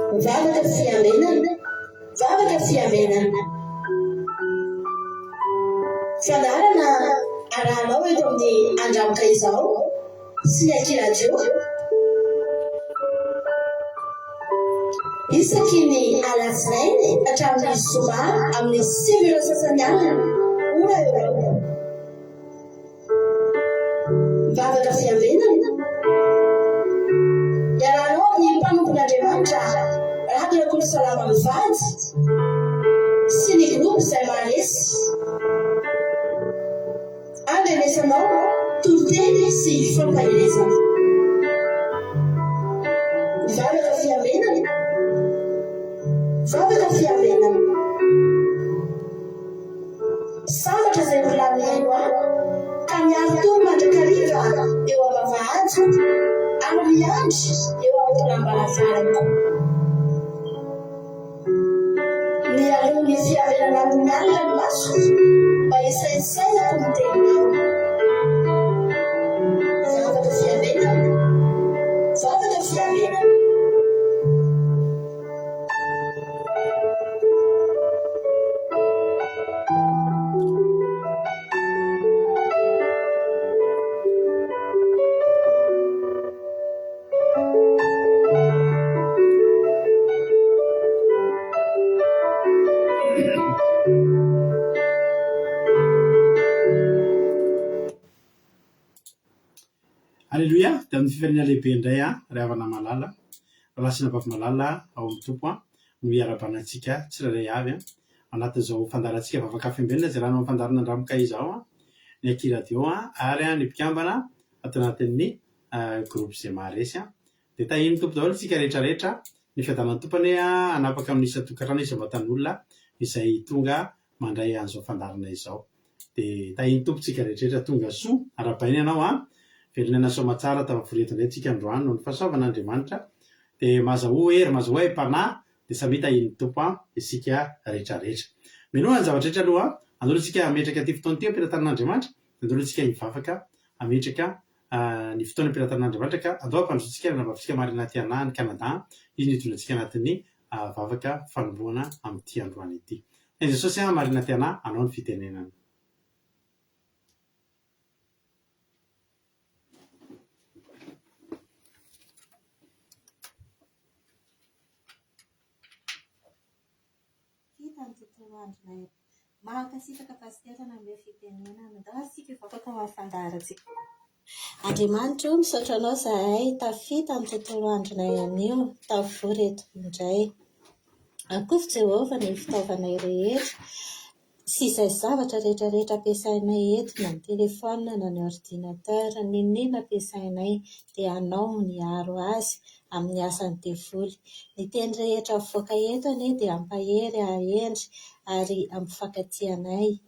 Vavaka fiambenana, vavaka fiambenana. Fandaharana arahanao eto amin'ny Andramoka Izao sy ny Aky Radio. Isaky ny alatsinainy hatramin'ny zoma amin'ny 9 ora sasany alina, ora Eoropa. Vavaka fiambenana. Iarahanao amin'ny mpanompon'Andriamanitra Rado Rakotosalama mivady sy ny groupe izay maharesy. Andrenesanao toriteny sy fampaherezana. Vavaka fiambenana. Vavaka fiambenana. Sambatra izay mbola mihaino ahy, ka miari-tory mandrakariva eo am-bavahadiko, ary miandry eo amin'ny tolam-baravarako. Mialoha ny fiarenana amin'ny alina ny masoko, mba hisaintsainako ny teninao. Vavaka fiarenana, vavaka fiarenana. Aleloia! Dia amin'ny fifaliana lehibe indray aho, ry havana malala, rahalahy sy anabavy malala ao amin'ny Tompo, no hiarahabana antsika tsirairay avy anatin'izao fandaharantsika Vavaka Fiambenana izay rano amin'ny fandaharana Andramoka izao, ny Aky Radio ary ny mpikambana ato anatin'ny groupe izay maharesy. Dia tahian'ny Tompo daholo isika rehetra rehetra, ny fiadanan'ny Tompo anie hanapaka amin'ny isan-tokantrano isam-batan'olona izay tonga mandray an'izao fandaharana izao. Dia tahian'ny Tompo tsika rehetra rehetra tonga soa, arahabaina ianao an! Velon'aina soamatsara tafavory eto indray tsika androany noho ny fahasoavan'Andriamanitra. Dia mazahoa hery, mazahoa aim-panahy, dia samia tahian'ny Tompo an isika rehetra rehetra. Minoa ny zavatra rehetra aloha, andao aloha tsika hametraka ity fotoana ity am-pelatanan'Andriamanitra, dia andao aloha tsika hivavaka hametraka ny fotoana am-pelatanan'Andriamanitra ka andao hampandrosoantsika ny anabavintsika Marina Tiana any Canada, izy no hitondra antsika anatin'ny vavaka fanombohana amin'ity androany ity. Teny Jesosy an, Marina Tiana, anao ny fitenenana. Vita ny tontolo andronay. Mankasitraka Pasitera nanome fitenenana. Ndao isika hivavaka ho an'ny fandaharantsika. Andriamanitra o, misaotra Anao izahay tafita ny tontolo andronay anio, tavory eto indray. Akofa Jehovah ny fitaovanay rehetra sy izay zavatra rehetra rehetra ampiasainay eto, na ny téléphone na ny ordinateur, n'inon'inona ampiasainay dia Anao no hiaro azy amin'ny asan'ny devoly. Ny teny rehetra avoaka eto anie dia hampahery, hahendry ary hampifankatia anay.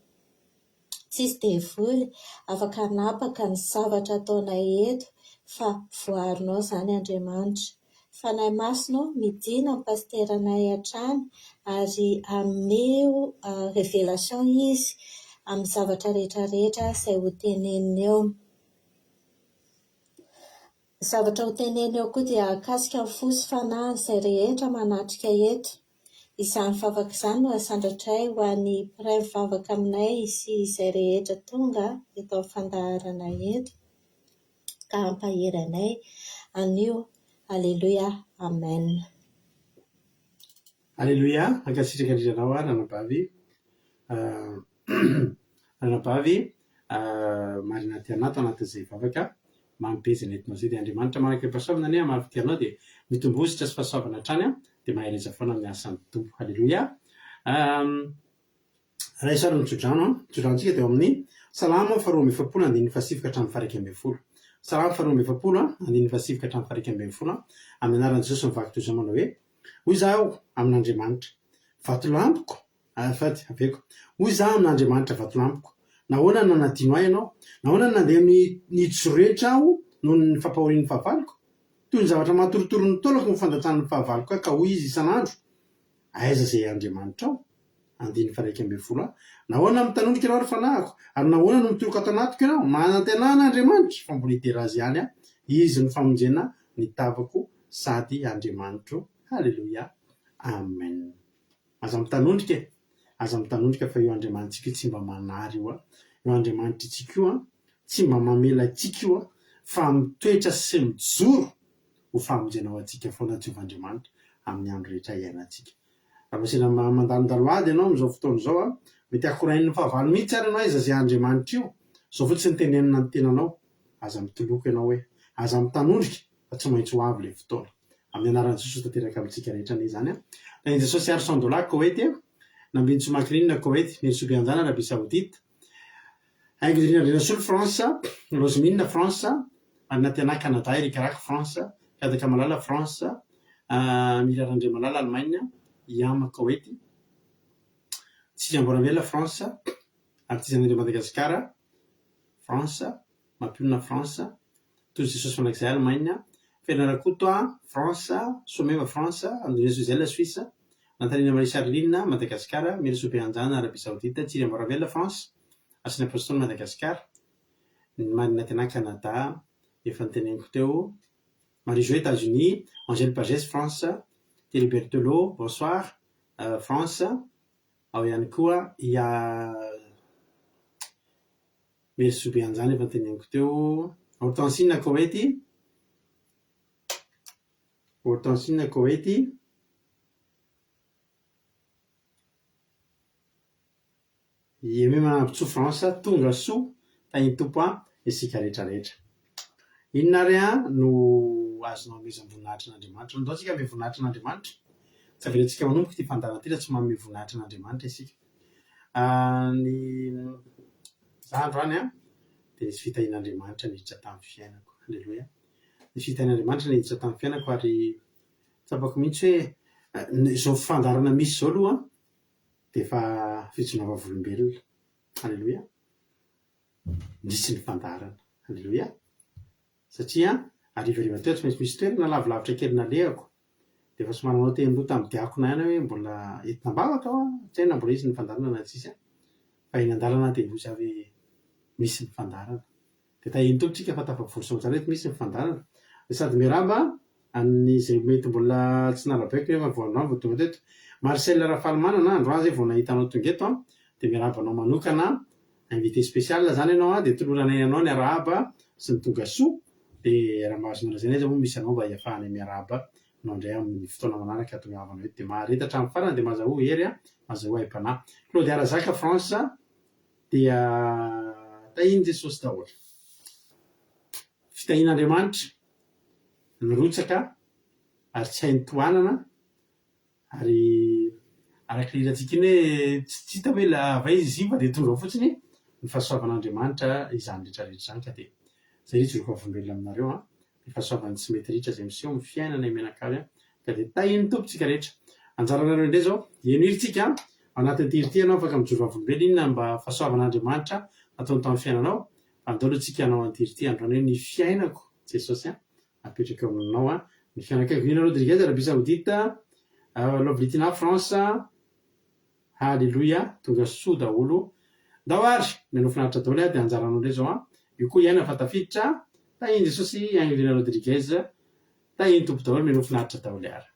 Tsisy devoly afaka hanapaka ny zavatra ataonay eto fa voaharinao izany Andriamanitra. Fanahy Masina ô, midina amin'ny pasiteranay hatrany ary ameo révélation izy amin'ny zavatra rehetra rehetra izay ho teneniny eo. Ny zavatra ho teneniny eo koa dia hahakasika ny fo sy fanahin'izay rehetra manatrika eto. Izany vavaka izany no asandratray ho an'ny mpiray mivavaka aminay sy izay rehetra tonga eto amin'ny fandaharana eto ka hampahery anay anio. Aleloia. Amen. Aleloia, mankasitraka indrindra anao aho ranabavy ranabavy Marina Tiana ato anatin'izay vavaka mamy be izay nentinao izay dia Andriamanitra manak'aim-pahasoavana anie hamaly fitia anao dia mitomboa sy fahasoavana hatrany an dia mahereza foana amin'ny asan'ny Tompo. Aleloia. Raha isaorana ny tsodrano an, tsodranontsika dia ao amin'ny Salamo faharoa 42 andininy fahasivy ka hatramin'ny faha-11. Salamo faharoa 42 andininy fahasivy ka hatramin'ny faha-11 amin'ny anaran'i Jesosy mivaky toy izao manao hoe, Hoy izaho amin'Andriamanitra, vatolampiko, azafady, averiko, hoy izaho amin'Andriamanitra vatolampiko, nahoana no nanadino ahy ianao? Nahoana no nandeha nitsoretra aho noho ny fampahorian'ny fahavaloko? Toy ny zavatra mahatorotoro ny taolako ny fandatsan'ny fahavaloko ahy, ka hoy izy isan'andro, Aiza izay Andriamanitrao? Andininy faha-11 a. Nahoana no mitanondrika ianao, ry fanahiko? Ary nahoana no mitoroka ato anatiko ianao? Manantenà an'Andriamanitra, fa mbola hidera Azy ihany aho. Izy no famonjena ny tavako sady Andriamanitro. Haleloia! Amen! Aza mitanondrika e! Aza mitanondrika fa io Andriamanitsika io tsy mba manary io a! Io Andriamanitritsika io an, tsy mba mamela antsika io an, fa mitoetra sy mijoro ho famonjena ho antsika foana Jehovah Andriamanitra amin'ny andro rehetra iainantsika. Raha vao sendra mandalondalo ady ianao amin'izao fotoana izao an, mety hakorain'ny fahavalo mihitsy ary ianao aiza izay Andriamanitra io? Izao fotsiny tenenina ny tenanao, aza mitoloko ianao hoe, aza mitanondrika fa tsy maintsy ho avy ilay fotoana. Amin'ny anaran'i Jesosy ho tanteraka amintsika rehetra anie izany an. Tahin'i Jesosy Arson Dola, Koety, Nambinintsoa Macrine, Koety, Nirisoa Beanjana, Arabie Saoudite, Haingo Andrianasolo, France, Rosemine, France, Marina Canada, Eric Rack, France, Fiadaka Malala, France, Mira Randriamalala, Allemagne, Iam, Koety, Tsika Amboramela, France, Artisanat de Madagascar, France, Mampionona, France, Tojo Jesosy Mandrakizay, Allemagne, Feno Rakoto, France, Someva, France, Andonesa Gisèle, Suisse, Natalina Marie Charline, Madagascar, Mirisoa Beanjana, Arabie Saoudite, Tsiry Amboravelona, France, Hasina Apostoly, Madagascar, Marina Tena, Canada, efa noteneniko teo, Marie Jo, Etats-Unis, Angèle Pagès, France, Thierry Berthelot, bonsoir, France, ao ihany koa i Merisoa Beanjana efa noteneniko teo, Hortensine, Koety, Hortensine, Koety, I Aimé Manambotsoa France, tonga soa, tahin'ny Tompo an, isika rehetra rehetra. Inona ary an no azonao anomezam-boninahitra an'Andriamanitra? Andao tsika hanome voninahitra an'Andriamanitra. Tsy avelantsika manomboka ity fandaharana ity raha tsy manome voninahitra an'Andriamanitra isika. Ny za androany an dia nisy fitahian'Andriamanitra niditra tamin'ny fiainako. Aleloia. Nisy fitahian'Andriamanitra niditra tamin'ny fiainako ary tsapako mihitsy hoe izao fandaharana misy izao aloha an dia efa fijoroana vavolombelona. Aleloia. Nisy ny fandaharana. Aleloia. Satria harivariva teo tsy maintsy misy toerana lavilavitra kely nalehako. Dia efa somary nanao teny roa tamin'ny diakona ihany aho hoe mbola entina am-bavaka aho an, tsy hay na mbola hisy ny fandaharana na tsisy an. Fa eny an-dalana aho dia hoy izaho hoe misy ny fandaharana. Dia tahian'ny Tompo tsika fa tafavory soamantsara eto misy ny fandaharana. Dia sady miarahaba an'izay mety mbola tsy narabaiko nefa vao androany vao tonga teto. Marcel Rafalimanana, androany izay vao nahita anao tonga eto an, dia miarahaba anao manokana, invité spécial izany ianao an, dia toloranay anao ny arahaba sy ny tonga soa, dia raha mba azonao lazaina aiza moa misy anao mba hiafahanay miarahaba anao indray amin'ny fotoana manaraka hatongavanao eto. Dia mahareta hatramin'ny farany dia mazahoa hery an, mazahoa aim-panahy. Claudia Razaka, France. Dia tahian'i Jesosy daholo. Fitahian'Andriamanitra nirotsaka ary tsy hainy tohanana ary araka ilay hirantsika iny hoe tsy hita hoe avy aiza izy iny fa dia tonga fotsiny ny fahasoavan'Andriamanitra izany rehetra rehetra izany ka dia izay no ijoroako vavolombelona aminareo an. Ny fahasoavany tsy mety ritra izay miseho amin'ny fiainanay mianakavy an! Ka dia tahin'ny Tompo tsika rehetra. Anjaranareo indray izao, heno hira tsika an! Ao anatin'ity hira ity ianao afaka mijoro vavolombelona inona mba fahasoavan'Andriamanitra nataony tamin'ny fiainanao? Fa andao aloha tsika hanao an'ity hira ity androany hoe ny fiainako Jesosy an! Apetrako eo aminao an! Ny fiainako Evelyne Rodriguez Arabie Saoudite, Lovlitina France, Haleloia tonga soa daholo. Ndao ary mianao finaritra daholo a dia anjaranao indray zao a. Io koa iaina fa tafiditra. Tahin'i Jesosy Angelina Rodriguez. Tahin'ny Tompo daholo mianao finaritra daholo ary.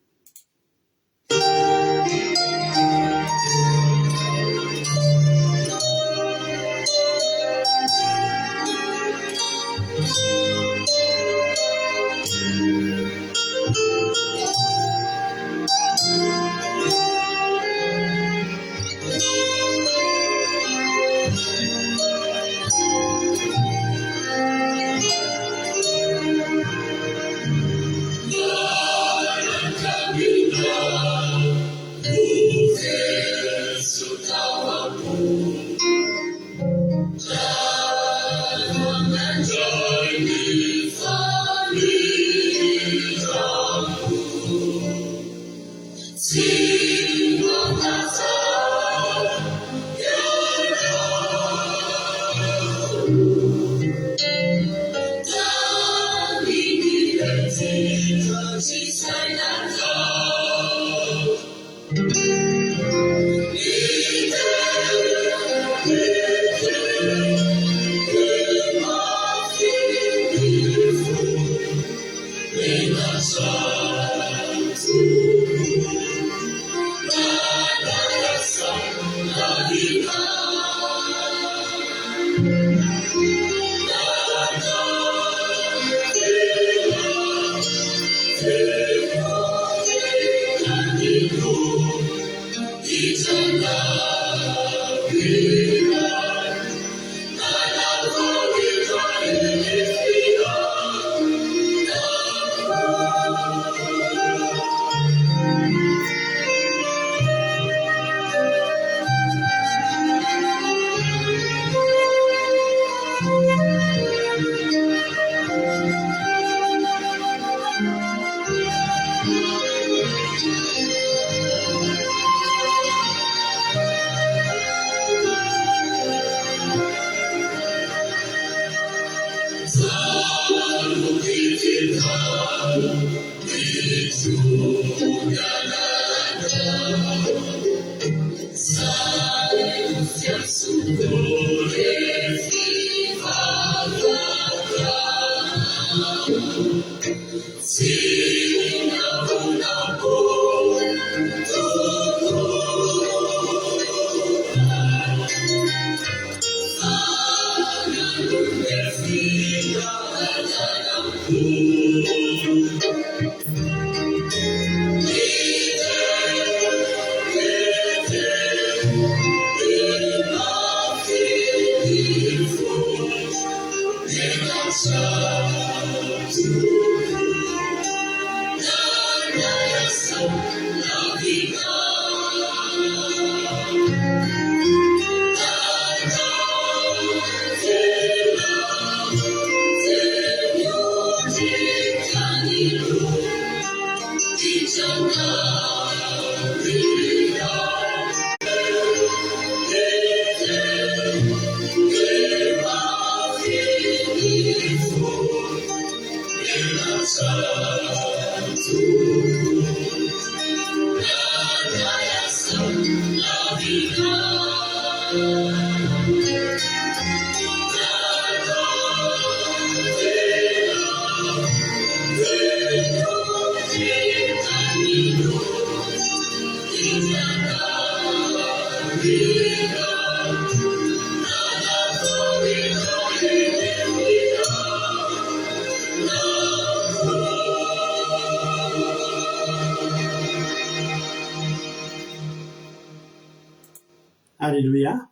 Aleloia!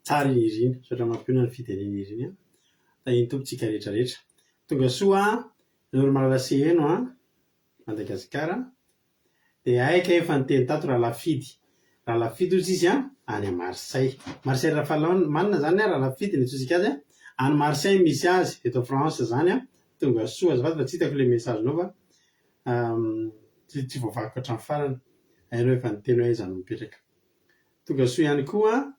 Tsara i Nirina. Misaotra mampionona ny fideliana Nirina. Tahian'ny Tompo tsika rehetra rehetra. Tonga soa Noro Malala Seheno a! Madagasikara. Dia hay kay efa niteny tato Rahalahy Fidy. Rahalahy Fidy hozy izy an, any Marseille. Marseille Rafalimanana zany an, Rahalahy Fidy no antsointsika azy an, any Marseille misy azy, eto France zany an. Tonga soa azafady fa tsy hitako ilay message-nao fa tsy voavakiko hatramin'ny farany. Hay ianao efa niteny hoe aiza no mipetraka. Tonga soa ihany koa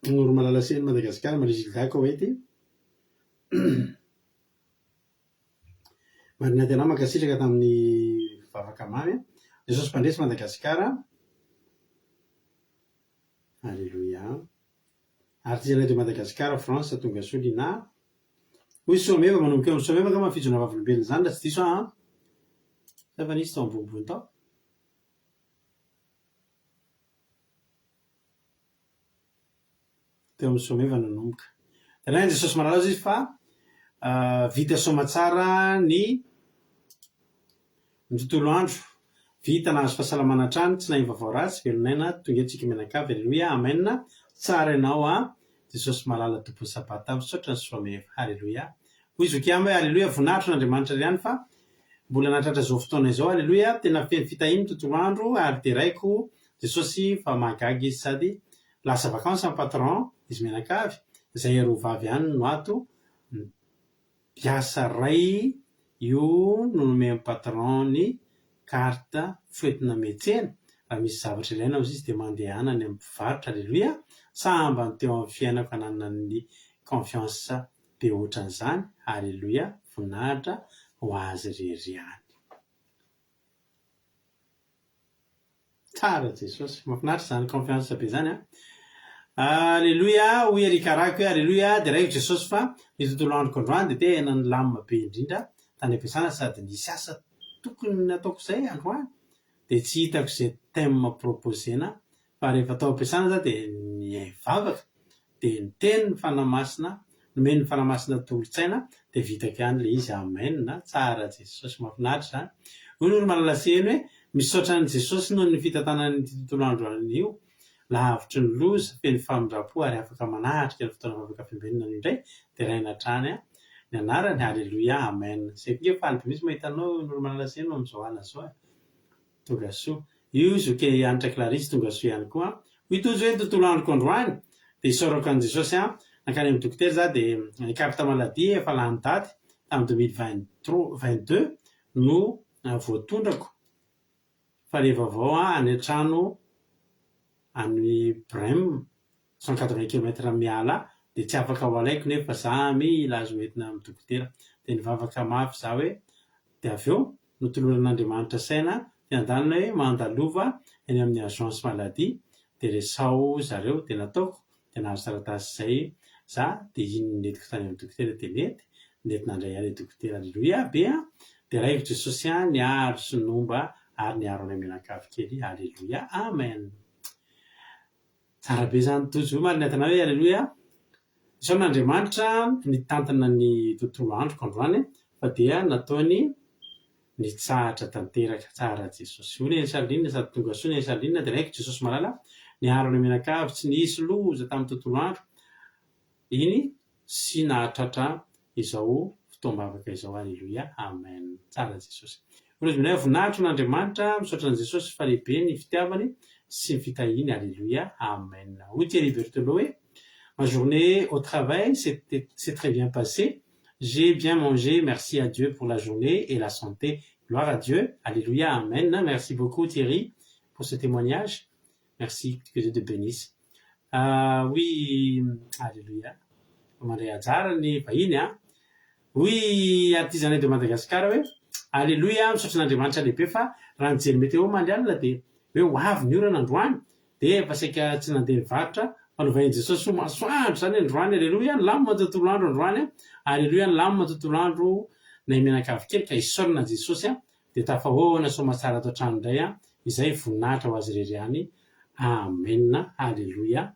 Noro Malala Seny Madagasikara, Marie Gilda Koety. Marina tena mankasitraka tamin'ny vavaka mamy a. Jesosy Mpandresy Madagasikara. Alléluia. Artisanat de Madagascar France tonga soa Lina. Hoy Soameva manomboka eo amin'ny Soameva angamba ny fijoroana vavolombelona izany raha tsy diso aho an. Sa efa nisy tao ambonimbony tao? Teo amin'ny Someva nanomboka. Deraina Jesosy Malala izy fa vita soamatsara ny ny tontolo andro. Vita nahazo fahasalamana hatrany, tsy naheno vaovao ratsy, velon'aina, tonga eto tsika mianakavy, Aleloia, Amen, tsara ianao a, Jesosy Malala Tompon'ny Sabata, misaotra ny Soameva, Aleloia. Hoy Zoky Amba hoe Aleloia, voninahitro an'Andriamanitra irery ihany fa mbola nahatratra izao fotoana izao, Aleloia, tena feno fitahiana ny tontolo andro ary deraiko Jesosy fa mahagaga izy sady Lasa vacances ny patron izy mianakavy, izay roa vavy ihany no ato, mpiasa ray io no nomen'ny patron ny carte foentina miantsena, raha misy zavatra ilaina hozy izy dia mandehana any amin'ny mpivarotra, aleloia, sambany teo amin'ny fiainako ananana ny confiance be ohatran'izany, aleloia, voninahitra ho azy irery ihany. Tsara Jesosy. Mahafinaritra izany confiance be izany an. Aleloia, hoy Eric Arako hoe Aleloia, deraiko Jesosy fa ny tontolo androko androany dia tena nilamina be indrindra tany am-piasana sady nisy asa tokony nataoko izay androany dia tsy hitako izay thème proposer-na fa rehefa tao am-piasana za dia nivavaka dia niteny ny Fanahy Masina, nomeny ny Fanahy Masina tolo-tsaina dia vitako ihany ilay izy, Amen, tsara Jesosy, mahafinaritra izany. Hoy ny olo-malala Seheno hoe, misaotra an'i Jesosy noho ny fitantanany ity tontolo andro anio, lavitry ny loza, feno famindram-po ary afaka manatrika ny fotoana vavaka fiambenana anio indray, deraina hatrany ny anarany, Aleloia, Amen. Zay koa nge faly be mihitsy mahita anao ny olo-malala Seheno amin'izao alina izao e. Tonga soa. Io zoky Hanitra Clarisse tonga soa ihany koa. Hoy Tojo hoe ny tontolo androko androany dia isaorako an'i Jesosy an. Nankany amin'ny dokotera za dia ny carte maladie efa lany daty tamin'ny 2023 22 no voatondrako fa le vaovao an any an-trano any Brem 180 kilomètre miala dia tsy afaka ho alaiko nefa za mila azo hoentina amin'ny dokotera. Dia nivavaka mafy za hoe dia avy eo. Notoloran'Andriamanitra saina teny an-daniny hoe mandalova eny amin'ny agence maladie dia resaho zareo dia nataoko dia nahazo taratasy izay za dia iny nentiko tany amin'ny dokotera dia nety, nety nandray ahy ilay dokotera Aleloia be an! Dia raiko Jesosy an niaro sy nomba ary niaro anay mianakavy kely Aleloia Amen! Tsara be zany Tojo io marina tena hoe Aleloia! Isaorana Andriamanitra nitantana ny tontolo androko androany fa dia nataony nitsahatra tanteraka. Tsara Jesosy. Hoy Neny Charline sady tonga soa Neny Charline dia raiko Jesosy malala niaro anay mianakavy tsy nisy loza tamin'ny tontolo andro iny sy nahatratra izao fotoam-bavaka izao Aleloia Amen Tsara Jesosy Rojo Voninahitra ho an'Andriamanitra Misaotra an'i Jesosy fa lehibe ny fitiavany sy ny fitahiany Aleloia Amen Hoy Thierry Berthelot hoe Ma journée au travail s'est très bien passée J'ai bien mangé merci à Dieu pour la journée et la santé Gloire à Dieu Alléluia Amen Merci beaucoup Thierry pour ce témoignage Merci que Dieu te bénisse Hoy Alléluia Mandray anjara ny vahiny an! Hoy Artisanat de Madagascar hoe, Alléluia misaotra an'Andriamanitra lehibe fa raha nijery météo omaly alina dia hoe ho avy ny orana androany dia efa saika tsy nandeha nivarotra fa novain'i Jesosy ho masoandro izany androany Alléluia nilamina tontolo andro androany an! Alléluia nilamina tontolo andro nay mianakavy kely ka isaorana an'i Jesosy an! Dia tafahoana soamatsara ato an-trano indray an! Izay voninahitra ho Azy irery ihany Amen Alléluia.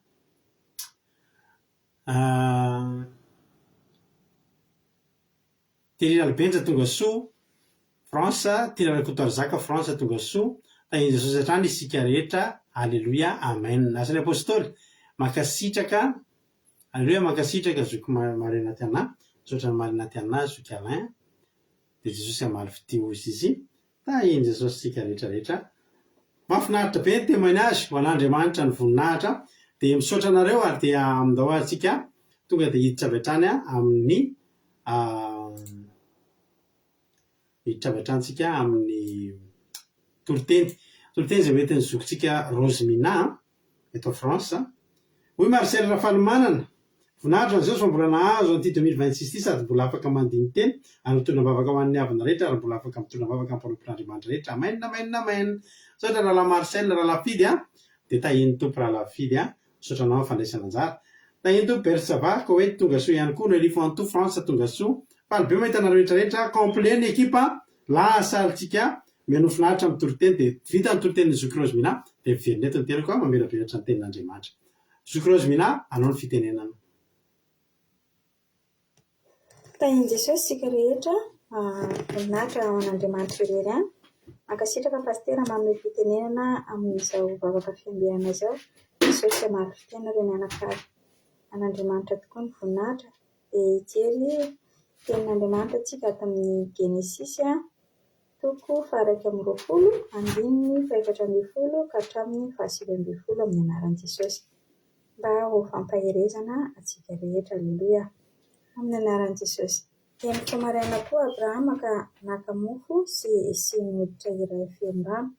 Thierry Ralibenja tonga soa France, Tiana Rakotoarizaka France tonga soa, Tahian'i Jesosy hatrany isika rehetra Aleloia Amen. Asan'ny Apostoly, mankasitraka Aleloia mankasitraka zoky Marenatiana, misaotra an'i Marenatiana zoky Alain, dia Jesosy hamaly fitia hozy izy. Tahin'i Jesosy isika rehetra rehetra. Mahafinaritra be ny témoignage, ho an'Andriamanitra ny voninahitra. Dia misaotra anareo ary dia amindao ary tsika tonga dia hiditra avy hatrany amin'ny hiditra avy hatrany tsika amin'ny toriteny. Toriteny izay hoentin'ny zokintsika Rosemina. eto France. Hoy Marcel Rafalimanana, Voninahitra an'i Jesosy fa mbola nahazo an'ity 2026 ity sady mbola afaka mandini-tena ary mitondra vavaka ho an'ny havana rehetra ary mbola afaka mitondra vavaka amin'ny mpanompon'Andriamanitra rehetra. Amen amen amen. Misaotra Rahalahy Marcel, Rahalahy Fidy a! Dia tahian'ny Tompo Rahalahy Fidy a! Misaotra anao amin'ny fandraisana anjara. Tahian'ny Tompo Bertsava, Koweït tonga soa ihany koa, Noelie Fantou, France tonga soa. Faly be mahita anareo rehetra rehetra, complet ny ekipa, lasa ary tsika Mihainoa finaritra ny toriteny dia vita ny toritenin'i Zoky Rose Mina dia miverina eto ny tenako mamelabelatra ny tenin'Andriamanitra. Zoky Rose Mina, anao ny fitenenana. Tahin'i Jesosy isika rehetra, voninahitra ho an'Andriamanitra irery ihany. Mankasitraka Pasitera manome fitenenana amin'izao vavaka fiambenana izao. Jesosy hamaly fiteny ireo mianakavy. An'Andriamanitra tokoa ny voninahitra. Dia hijery tenin'Andriamanitra isika ato amin'ny Genesisy Toko faha-21, andininy faha-14 ka hatramin'ny faha-19 amin'ny anaran'i Jesosy, mba ho fampaherezana antsika rehetra. Aleloia! Amin'ny anaran'i Jesosy. Dia nifoha maraina koa Abrahama ka naka mofo sy siny hoditra iray feno rano,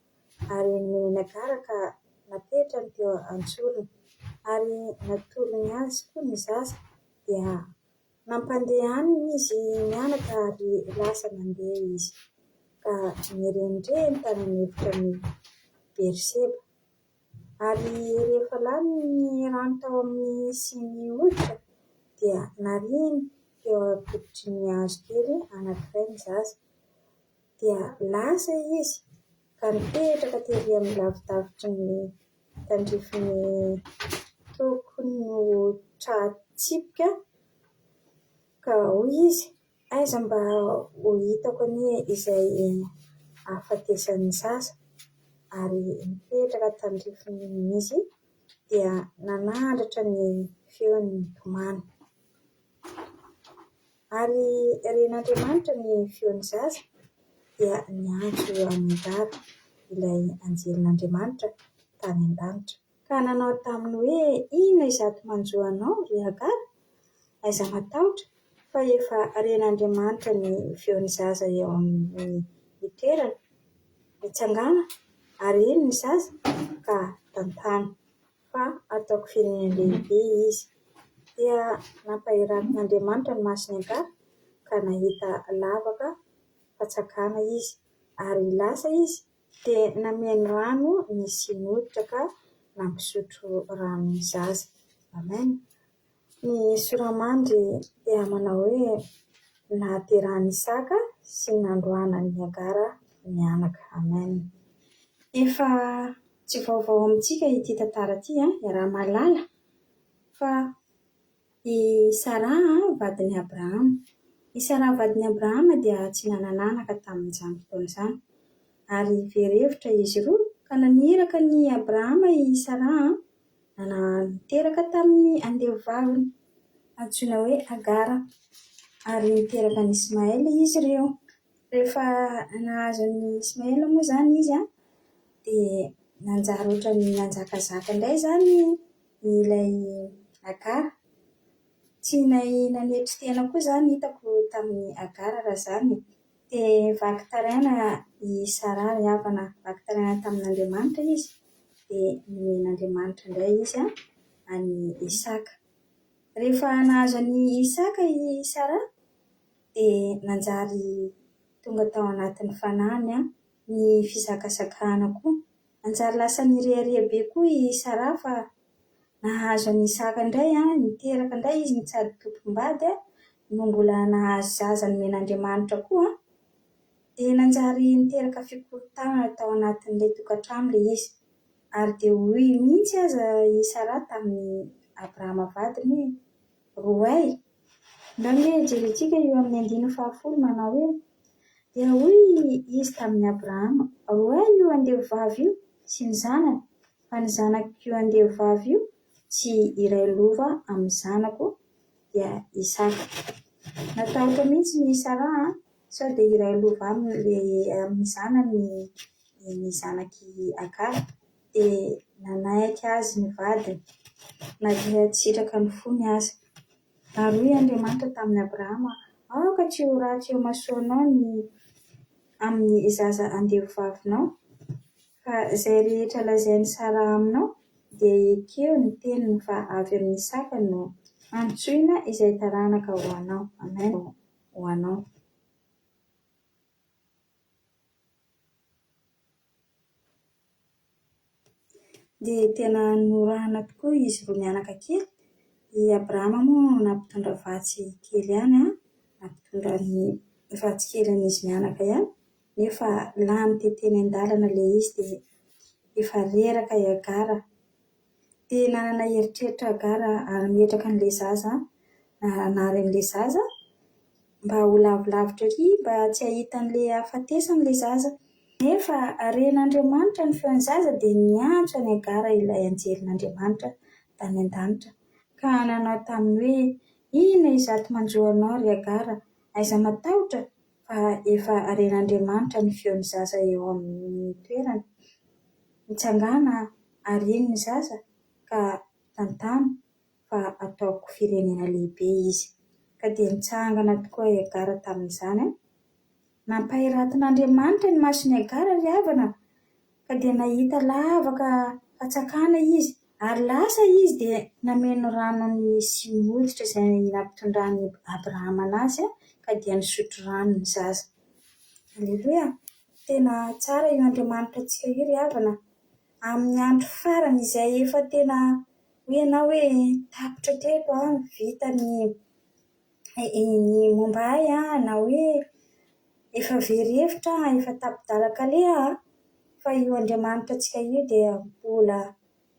ary nomeny an'i Hagara ka napetrany teo an-tsorony, ary natolony azy koa ny zaza, dia Nampandehaniny izy mianaka ary lasa nandeha izy, ka nirenireny tany an'efitra an'i Berseba. Ary rehefa lany ny rano tao amin'ny siny hoditra, dia nariany teo am-pototry ny hazo kely anankiray ny zaza. Dia lasa izy ka nipetraka tery amin'ny lavidavitry ny tandrifin'ny tokony ho tra-tsipika, ka hoy izy, Aiza mba ho hitako anie izay hahafatesan'ny zaza? Ary nipetraka tandrifiny izy, dia nanandratra ny feony nitomany. Ary ren'Andriamanitra ny feon'ny zaza, dia niantso an'i Hagara, ilay anjelin'Andriamanitra tany an-danitra. Ka nanao taminy hoe, Inona izato manjo anao, ry Hagara? Aiza matahotra, fa efa ren'Andriamanitra ny feon'ny zaza eo amin'ny itoerany. Mitsangàna, areno ny zaza, ka tantano. fa hataoko firenena lehibe izy. Dia nampahiratin'Andriamanitra ny mason'i Hagara, ka nahita lavaka fatsakana izy. Ary lasa izy dia nameno rano ny siny hoditra ka nampisotro rano ny zaza. Amen. Ny soramandry dia manao hoe nahaterahan'i Isaka sy nandroanan'i Hagara mianaka. Amen. Efa tsy vaovao amintsika ity tantara ity an, iaraha-mahalala fa i Saraha vadin'i Abrahama. I Saraha vadin'i Abrahama dia tsy nanana anaka tamin'izany fotoana izany. Ary very hevitra izy roa ka naniraka an'i Abrahama i Saraha niteraka tamin'ny andevovaviny, antsoina hoe Hagara, ary niteraka an'i Ismaela izy ireo. Rehefa nahazo an'i Ismaela moa izany izy dia nanjary ohatran'ny nanjakazaka indray izany ilay Hagara. Tsy nahay nanetry tena koa izany hitako tamin'i Hagara raha izany e. Dia vaky taraina i Saraha ry havana, vaky taraina tamin'Andriamanitra izy, dia nomen'Andriamanitra indray izy an'i Isaka. Rehefa nahazo an'i Isaka i Saraha dia nanjary tonga tao anatin'ny fanahiny ny fizakazakana koa. Nanjary lasa nirehareha be koa i Saraha fa nahazo an'i Isaka indray, niteraka indray izy no sady tompom-bady no mbola nahazo zaza nomen'Andriamanitra koa. Dia nanjary niteraka fikorontanana tao anatin'ilay tokantrano ilay izy. Ary dia hoy mihitsy aza i Saraha tamin'i Abrahama vadiny hoe, Roay! Ndao ange jerentsika eo amin'ny andininy fahafolo manao hoe, Dia hoy izy tamin'i Abrahama, Roay io andevovavy io sy ny zanany, fa ny zanak'io andevovavy io tsy hiray lova amin'ny zanako, dia Isaka. Natahotra mihitsy i Saraha sao dia hiray lova aminy amin'ny zanany ny zanak'i Hagara. Dia nanaiky azy ny vadiny, na dia tsy sitraka ny fony aza. Ary hoy Andriamanitra tamin'i Abrahama, Aoka tsy ho ratsy eo imasonao ny amin'ny zaza andevovavinao, fa izay rehetra lazain'i Saraha aminao, dia ekeo ny teniny fa avy amin'i Isaka no hantsoina izay taranaka ho anao. Amen. Ho anao. Dia tena norahana tokoa izy roa mianaka kely. I Abrahama moa nampitondra vatsy kely ihany, nampitondra ny vatsy kely an'izy mianaka ihany, nefa lany teny an-dalana ilay izy dia efa reraka i Hagara. Dia nanana eritreritra Hagara hametraka an'ilay zaza, hanary an'ilay zaza mba ho lavilavitra ery mba tsy hahita an'ilay hahafatesany ilay zaza. Nefa ren'Andriamanitra ny feon'ny zaza dia niantso an'i Hagara ilay anjelin'Andriamanitra tany an-danitra ka nanao taminy hoe, Inona izato manjo anao, ry Hagara? Aiza matahotra fa efa ren'Andriamanitra ny feon'ny zaza eo amin'ny toerany. Mitsangàna ary iny ny zaza ka tantano fa ataoko firenena lehibe izy. Ka dia nitsangana tokoa i Hagara tamin'izany. Nampahiratin'Andriamanitra ny mason'i Hagara ry havana, ka dia nahita lavaka fatsakana izy, ary lasa izy dia nameno rano ny siny hoditra izay nampitondran'i Abrahama anazy, ka dia nisotro rano ny zaza. Aleloia! Tena tsara io Andriamanitra antsika io ry havana. Amin'ny andro farany izay efa tena hoy ianao hoe tapitra teto an, vita ny ny momba ahy an, na hoe efa very hevitra aho, efa tapi-dalan-kaleha aho, fa io Andriamanitra antsika io dia mbola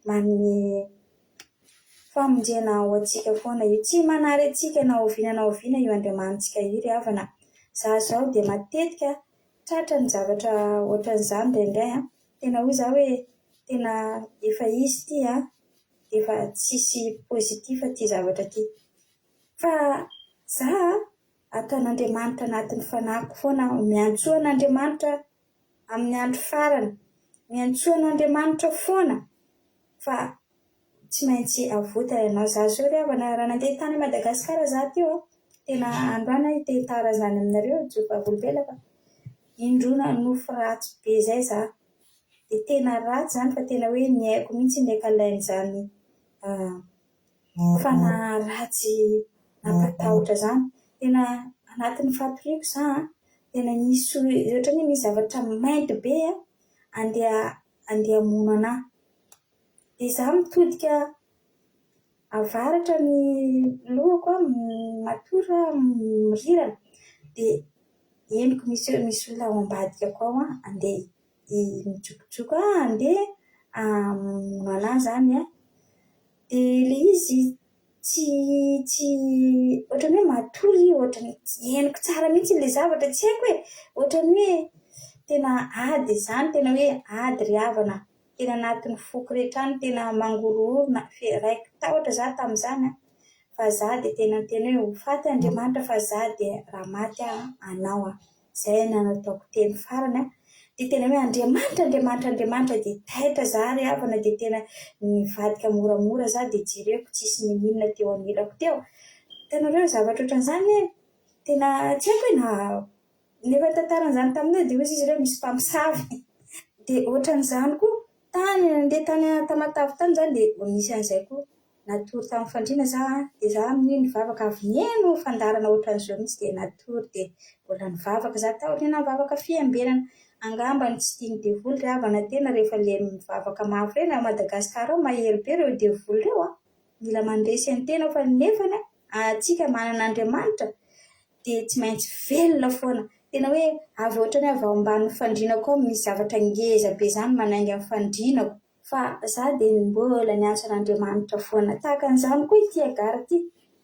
manome famonjena ho antsika foana io. Tsy manary antsika na oviana na oviana io Andriamanitsika io ry havana. Izaho izao dia matetika tratra ny zavatra ohatran'izany indraindray an. Tena hoy izaho hoe tena efa izy ity an, efa tsisy positif ity zavatra ity. Fa za ataon'Andriamanitra anatin'ny fanahiko foana aho, miantsoa an'Andriamanitra amin'ny andro farany, miantsoa an'Andriamanitra foana fa tsy maintsy avotana ianao. Za zao ry havana raha nandeha tany Madagasikara za teo an, tena androany aho hitantara izany aminareo, mijoro vavolombelona fa indroa nanonofy ratsy be izay za, dia tena ratsy izany fa tena hoe ny aiko mihitsy nekalain'izany fanahy ratsy nampatahotra izany. Tena anatin'ny fatoriako za an, Tena nisy ohatran'ny hoe misy zavatra mainty be andeha andeha hamono an'ahy. Dia izaho mitodika avaratra ny lohako an, matory aho mirirana. Dia henoko misy hoe misy olona ao ambadikako ao an, andeha hijokojoko aho, andeha hamono an'ahy izany an. Dia ilay izy tsy tsy ohatran'ny hoe matory ohatran'ny tsy henoko tsara mihitsy ilay zavatra, tsy haiko e! Ohatran'ny hoe tena ady izany, tena hoe ady ry havana, tena anatin'ny foko rehetra any tena mangorohoro na raiki-tahotra izaho tamin'izany an, fa izaho dia tena niteny hoe ho faty Andriamanitra fa izaho dia raha maty aho anao aho. Izay no nataoko teny farany an. Dia tena hoe Andriamanitra, Andriamanitra, Andriamanitra, dia taitra za ry havana, dia tena nivadika moramora za, dia jereko tsisy niniana teo anilako teo. Hitanareo zavatra ohatran'izany hoe tena tsy haiko hoe na nefa nitantara an'izany taminay dia hoy izy ireo misy mpamosavy. Dia ohatran'izany koa, tany nandeha tany Tamatave tany za dia nisy an'izay koa. Natory tamin'ny fandriana za an, dia za amin'io nivavaka avy nihaino fandaharana ohatran'izao mihitsy dia natory dia mbola nivavaka za taoriana nivavaka fiambenana. Angamba ny tsy tian'ny devoly ry havana tena rehefa le mivavaka mafy ireny, ao Madagascar ao mahery be ireo devoly ireo an, mila mandresy ny tena fa nefany an antsika manana Andriamanitra dia tsy maintsy velona foana. Tena hoe avy ohatran'ny avy ao ambanin'ny fandrianako ao misy zavatra ngeza be izany manainga ny fandrianako. Fa za dia mbola niantso an'Andriamanitra foana. Tahaka an'izany koa ity Hagara ity.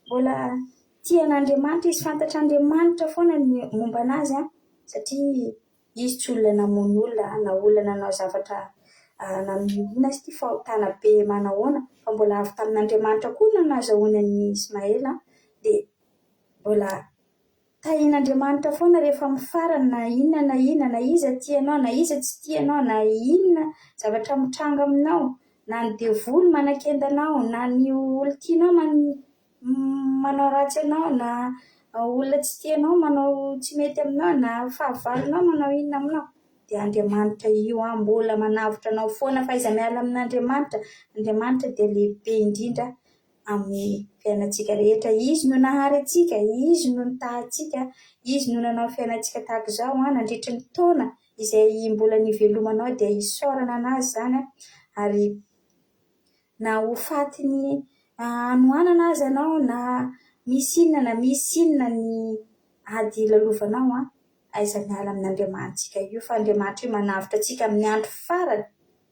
Mbola tia an'Andriamanitra izy, fantatr'Andriamanitra foana ny momba an'azy an, satria izy tsy olona namono olona na olona nanao zavatra na inona izy ity fahotana be manahoana, fa mbola avy tamin'Andriamanitra koa no nahazahoany an'i Ismaela dia mbola Tahian'Andriamanitra foana rehefa amin'ny farany na inona na inona, na iza tia anao na iza tsy tia anao, na inona zavatra mitranga aminao, na ny devoly manakenda anao, na ny olon-tianao manao ratsy anao, na olona tsy tia anao manao tsy mety aminao, na fahavalonao manao inona aminao, dia Andriamanitra io an, mbola manavotra anao foana fa aiza miala amin'Andriamanitra, Andriamanitra dia lehibe indrindra amin'ny fiainantsika rehetra. Izy no nahary antsika, Izy no nitaha antsika, Izy no nanao ny fiainantsika tahaka izao nandritry ny taona izay mbola nivelomanao dia isaorana an'Azy izany ary na ho fatin'ny hanoanana aza ianao na misy inona na misy inona ny ady lalovanao, aiza miala amin'Andriamanitsika io fa Andriamanitra io manavotra antsika amin'ny andro farany.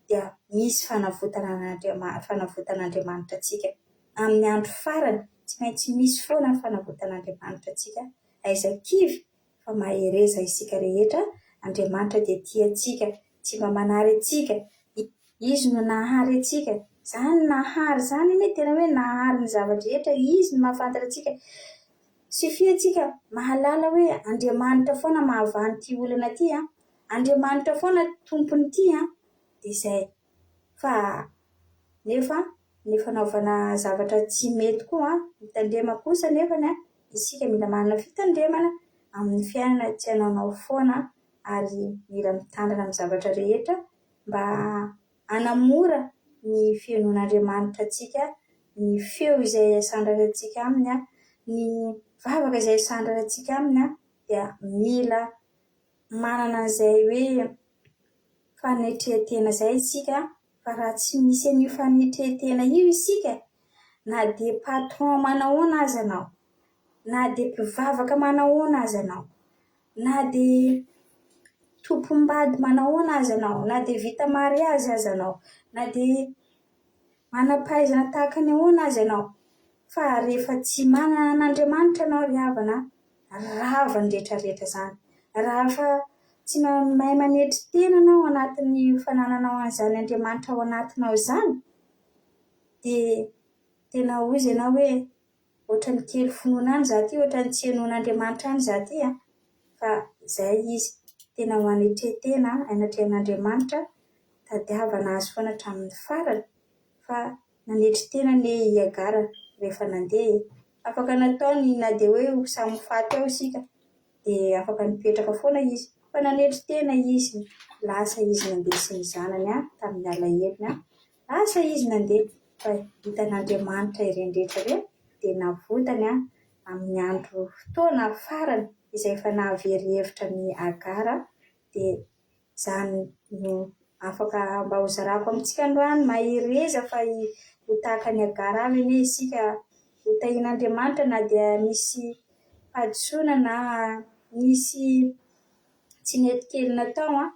dia misy fanavotana an'Andriamanitra, fanavotan'Andriamanitra antsika. Amin'ny andro farany, tsy maintsy misy foana ny fanavotan'Andriamanitra antsika. Aiza kivy fa mahereza isika rehetra, Andriamanitra dia tia antsika, tsy mba manary antsika, Izy no nahary antsika. Izany nahary izany anie tena hoe nahary ny zava-drehetra, Izy no mahafantatra antsika. Suffit antsika mahalala hoe Andriamanitra foana mahavaha an'ity olana ity an. Andriamanitra foana tompon'ity an, dia izay. Fa nefa ny fanaovana zavatra tsy mety koa an, mitandrema kosa nefany an, isika mila manana fitandremana amin'ny fiainana tsy hanaonao foana ary mila mitandrina amin'ny zavatra rehetra mba hanamora ny fihenoan'Andriamanitra antsika, ny feo izay asandratantsika aminy an, ny vavaka izay asandratantsika aminy an, dia mila manana an'izay hoe fanetren-tena izay isika fa raha tsy misy an'io fanetren-tena io isika na dia patron manahoana aza ianao, na dia mpivavaka manahoana aza ianao, na dia tompom-bady manahoana aza ianao, na dia vita mariazy aza ianao, na dia manam-pahaizana tahaka ny ahoana aza ianao, fa rehefa tsy manana an'Andriamanitra ianao ry havana rava ny rehetra rehetra izany. Raha tsy mahay manetry tena ianao ao anatin'ny fanananao an'izany Andriamanitra ao anatinao izany, dia tena hoy izy ianao hoe ohatran'ny kely finoana any izaho ity, ohatran'ny tsy henoin'Andriamanitra any izaho ity an! Fa izay izy, tena manetren-tena anatrehan'Andriamanitra, tadiavana azy foana hatramin'ny farany fa Nanetry tena anie i Hagara rehefa nandeha e! Afaka nataony na dia hoe ho samy ho faty ao isika dia afaka nipetraka foana izy. Fa nanetry tena izy, lasa izy nandeha sy ny zanany tamin'ny alahelony. Lasa izy nandeha fa hitan'Andriamanitra ireny rehetra ireny dia navotany amin'ny andro fotoana farany. izay efa nahavery hevitra an'i Hagara dia izany no afaka mba hozarako amintsika androany, mahereza fa ho tahaka an'i Hagara avy anie isika, ho tahian'Andriamanitra na dia nisy fahadisoana na nisy tsy nety kely natao an,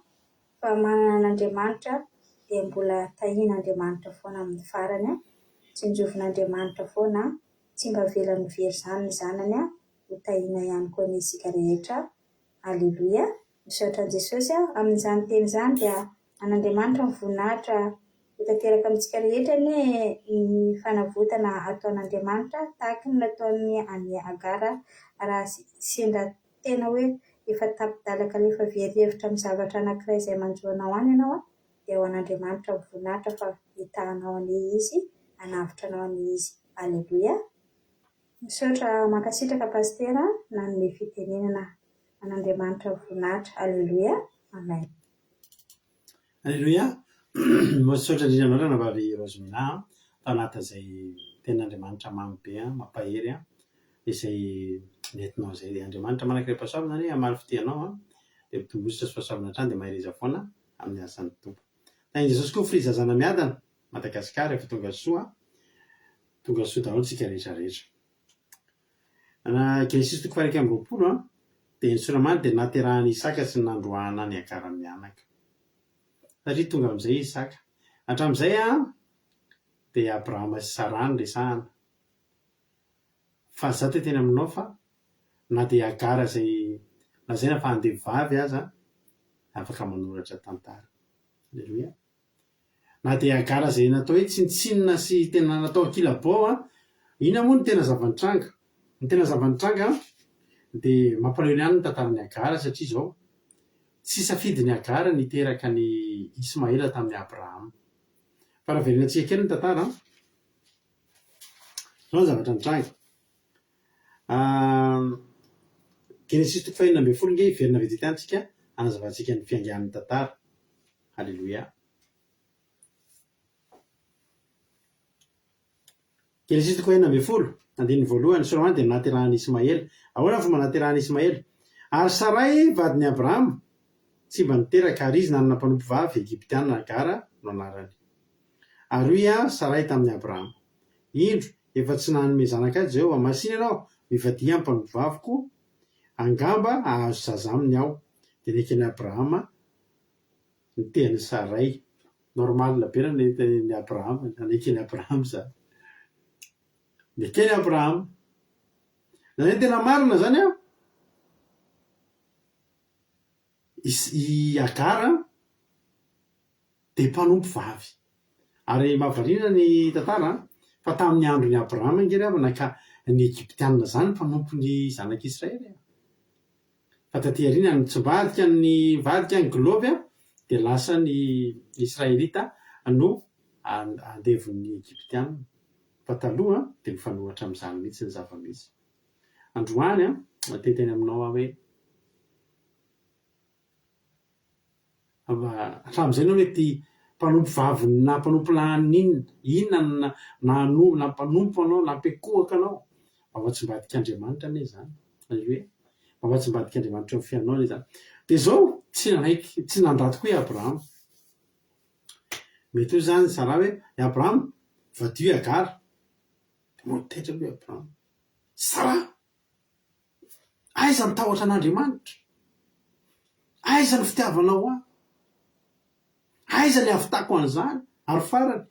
fa manana an'Andriamanitra dia mbola tahian'Andriamanitra foana amin'ny farany an, tsinjovin'Andriamanitra foana an, tsy mba avelany ho very izany ny zanany an, ho tahiana ihany koa anie isika rehetra. Aleloia! Misaotra an'i Jesosy aho. Amin'izany teny izany dia an'Andriamanitra ny voninahitra ho tanteraka amintsika rehetra anie ny fanavotana ataon'Andriamanitra tahaky ny nataony an'i Hagara raha sendra tena hoe efa tapi-dalan-kalefa very hevitra amin'ny zavatra anankiray izay manjo anao any ianao dia ho an'Andriamanitra ny voninahitra fa hitaha anao anie Izy, hanavotra anao anie Izy. Aleloia! Misaotra mankasitraka Pasitera nanome fitenenana an'Andriamanitra voninahitra Aleloia Amen. Aleloia! Misaotra indrindra anao Ranabavy Rosemina a, tao anatin'izay tenin'Andriamanitra mamy be a, mampahery a, izay nentinao izay. Dia Andriamanitra manan-karem-pahasoavana anie hamaly fitia anao a, dia mitomboa sy fahasoavana hatrany dia mahereza foana amin'ny asan'ny Tompo. Tahin'i Jesosy koa Frija Zanamiadana, Madagasikara efa tonga soa. Tonga soa daholo tsika rehetra rehetra. Ana Genesisy toko faha 21 an, dia ny Solamany dia naterahan'i Isaka sy ny nandroahana an'i Hagara mianaka. Satria tonga amin'izay i Isaka. Hatramin'izay an, dia Abrahama sy Saraha no resahana. Fa za te hiteny aminao fa na dia Hagara izay lazaina fa andevo vavy aza afaka manoratra tantara. Aleloia. Na dia Hagara izay natao hoe tsinontsinona sy tena natao ankilabao an, inona moa no tena zava-nitranga? Ny tena zava-nitranga dia mampalahelo ihany ny tantaran'i Hagara satria izao, tsy safidin'i Hagara ny hiteraka an'i Ismaela tamin'i Abrahama. Fa raha verenantsika kely ny tantara an, izao ny zavatra nitranga. Genesisy toko fahenina ambin'ny folo ange hiverina vetivety any tsika hanazavantsika ny fiaingan'ny tantara. Haleloia. Genesisy toko 16, andininy voalohany, Solomona dia naterahan'i Ismaela. Ahoana ny fomba naterahan'i Ismaela? Ary Saray, vadin'i Abrahama, tsy mba niteraka, ary izy nanana mpanompovavy Egyptiana, Hagara no anarany. Ary hoy aho Saray tamin'i Abrahama, Indro, efa tsy nanome zanaka ahy Jehovah, masìna ianao, mivadia amin'ny mpanompovaviko, angamba hahazo zaza aminy aho. Dia neken'i Abrahama ny tenin'i Saray. Normal be raha ny tenin'i Abrahama, naneken'i Abrahama izany. Neken'i Abrahama. Izany hoe ny tena marina izany an, i Hagara dia mpanompo vavy. Ary mahavariana ny tantara an, fa tamin'ny andron'i Abrahama ange ry havana ka ny Egyptiana izany mpanompon'ny zanak'Israely e. Fa taty aoriana nitsimbadika ny nivadika ny gilaoby dia lasa ny Israelita no andevon'ny Egyptiana. Fa taloha dia mifanohitra amin'izany mihitsy ny zava-misy. Androany te hiteny aminao aho hoe. Hatramin'izay ianao mety mpanompo vavy na mpanompo lahy n'inona, inona no nahano nampanompo anao, nampiankohoka anao, mba ho atsimbadik'Andriamanitra anie izany. Aleloia. Mba ho atsimbadik'Andriamanitra eo amin'ny fiainanao anie izany. Dia izao, tsy nanaiky, tsy nandà tokoa i Abrahama. Mety hoy izany Saraha hoe, I Abrahama, vadio i Hagara. Dia mody taitra aloha i Abrahama. Saraha! Aiza ny tahotra an'Andriamanitra? Aiza ny fitiavanao ahy? Aiza ny hahavitako an'izany? Ary farany,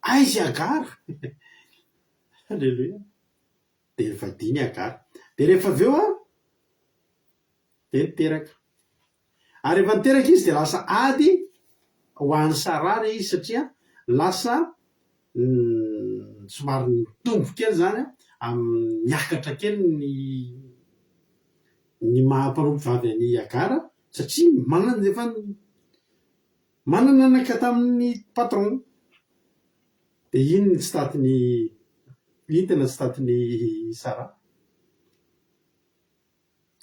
aiza i Hagara? Aleloia. Dia nivadiany i Hagara. Dia rehefa avy eo, dia niteraka. Ary rehefa niteraka izy dia lasa ady ho an'i Sarah ilay izy satria lasa somary nitombo kely izany an, niakatra kely ny ny maha mpanompo vavy an'i Hagara satria manana efa manana anaka tamin'ny patron. Dia iny ny tsy tatin'i iny tena tsy tatin'i Sarah.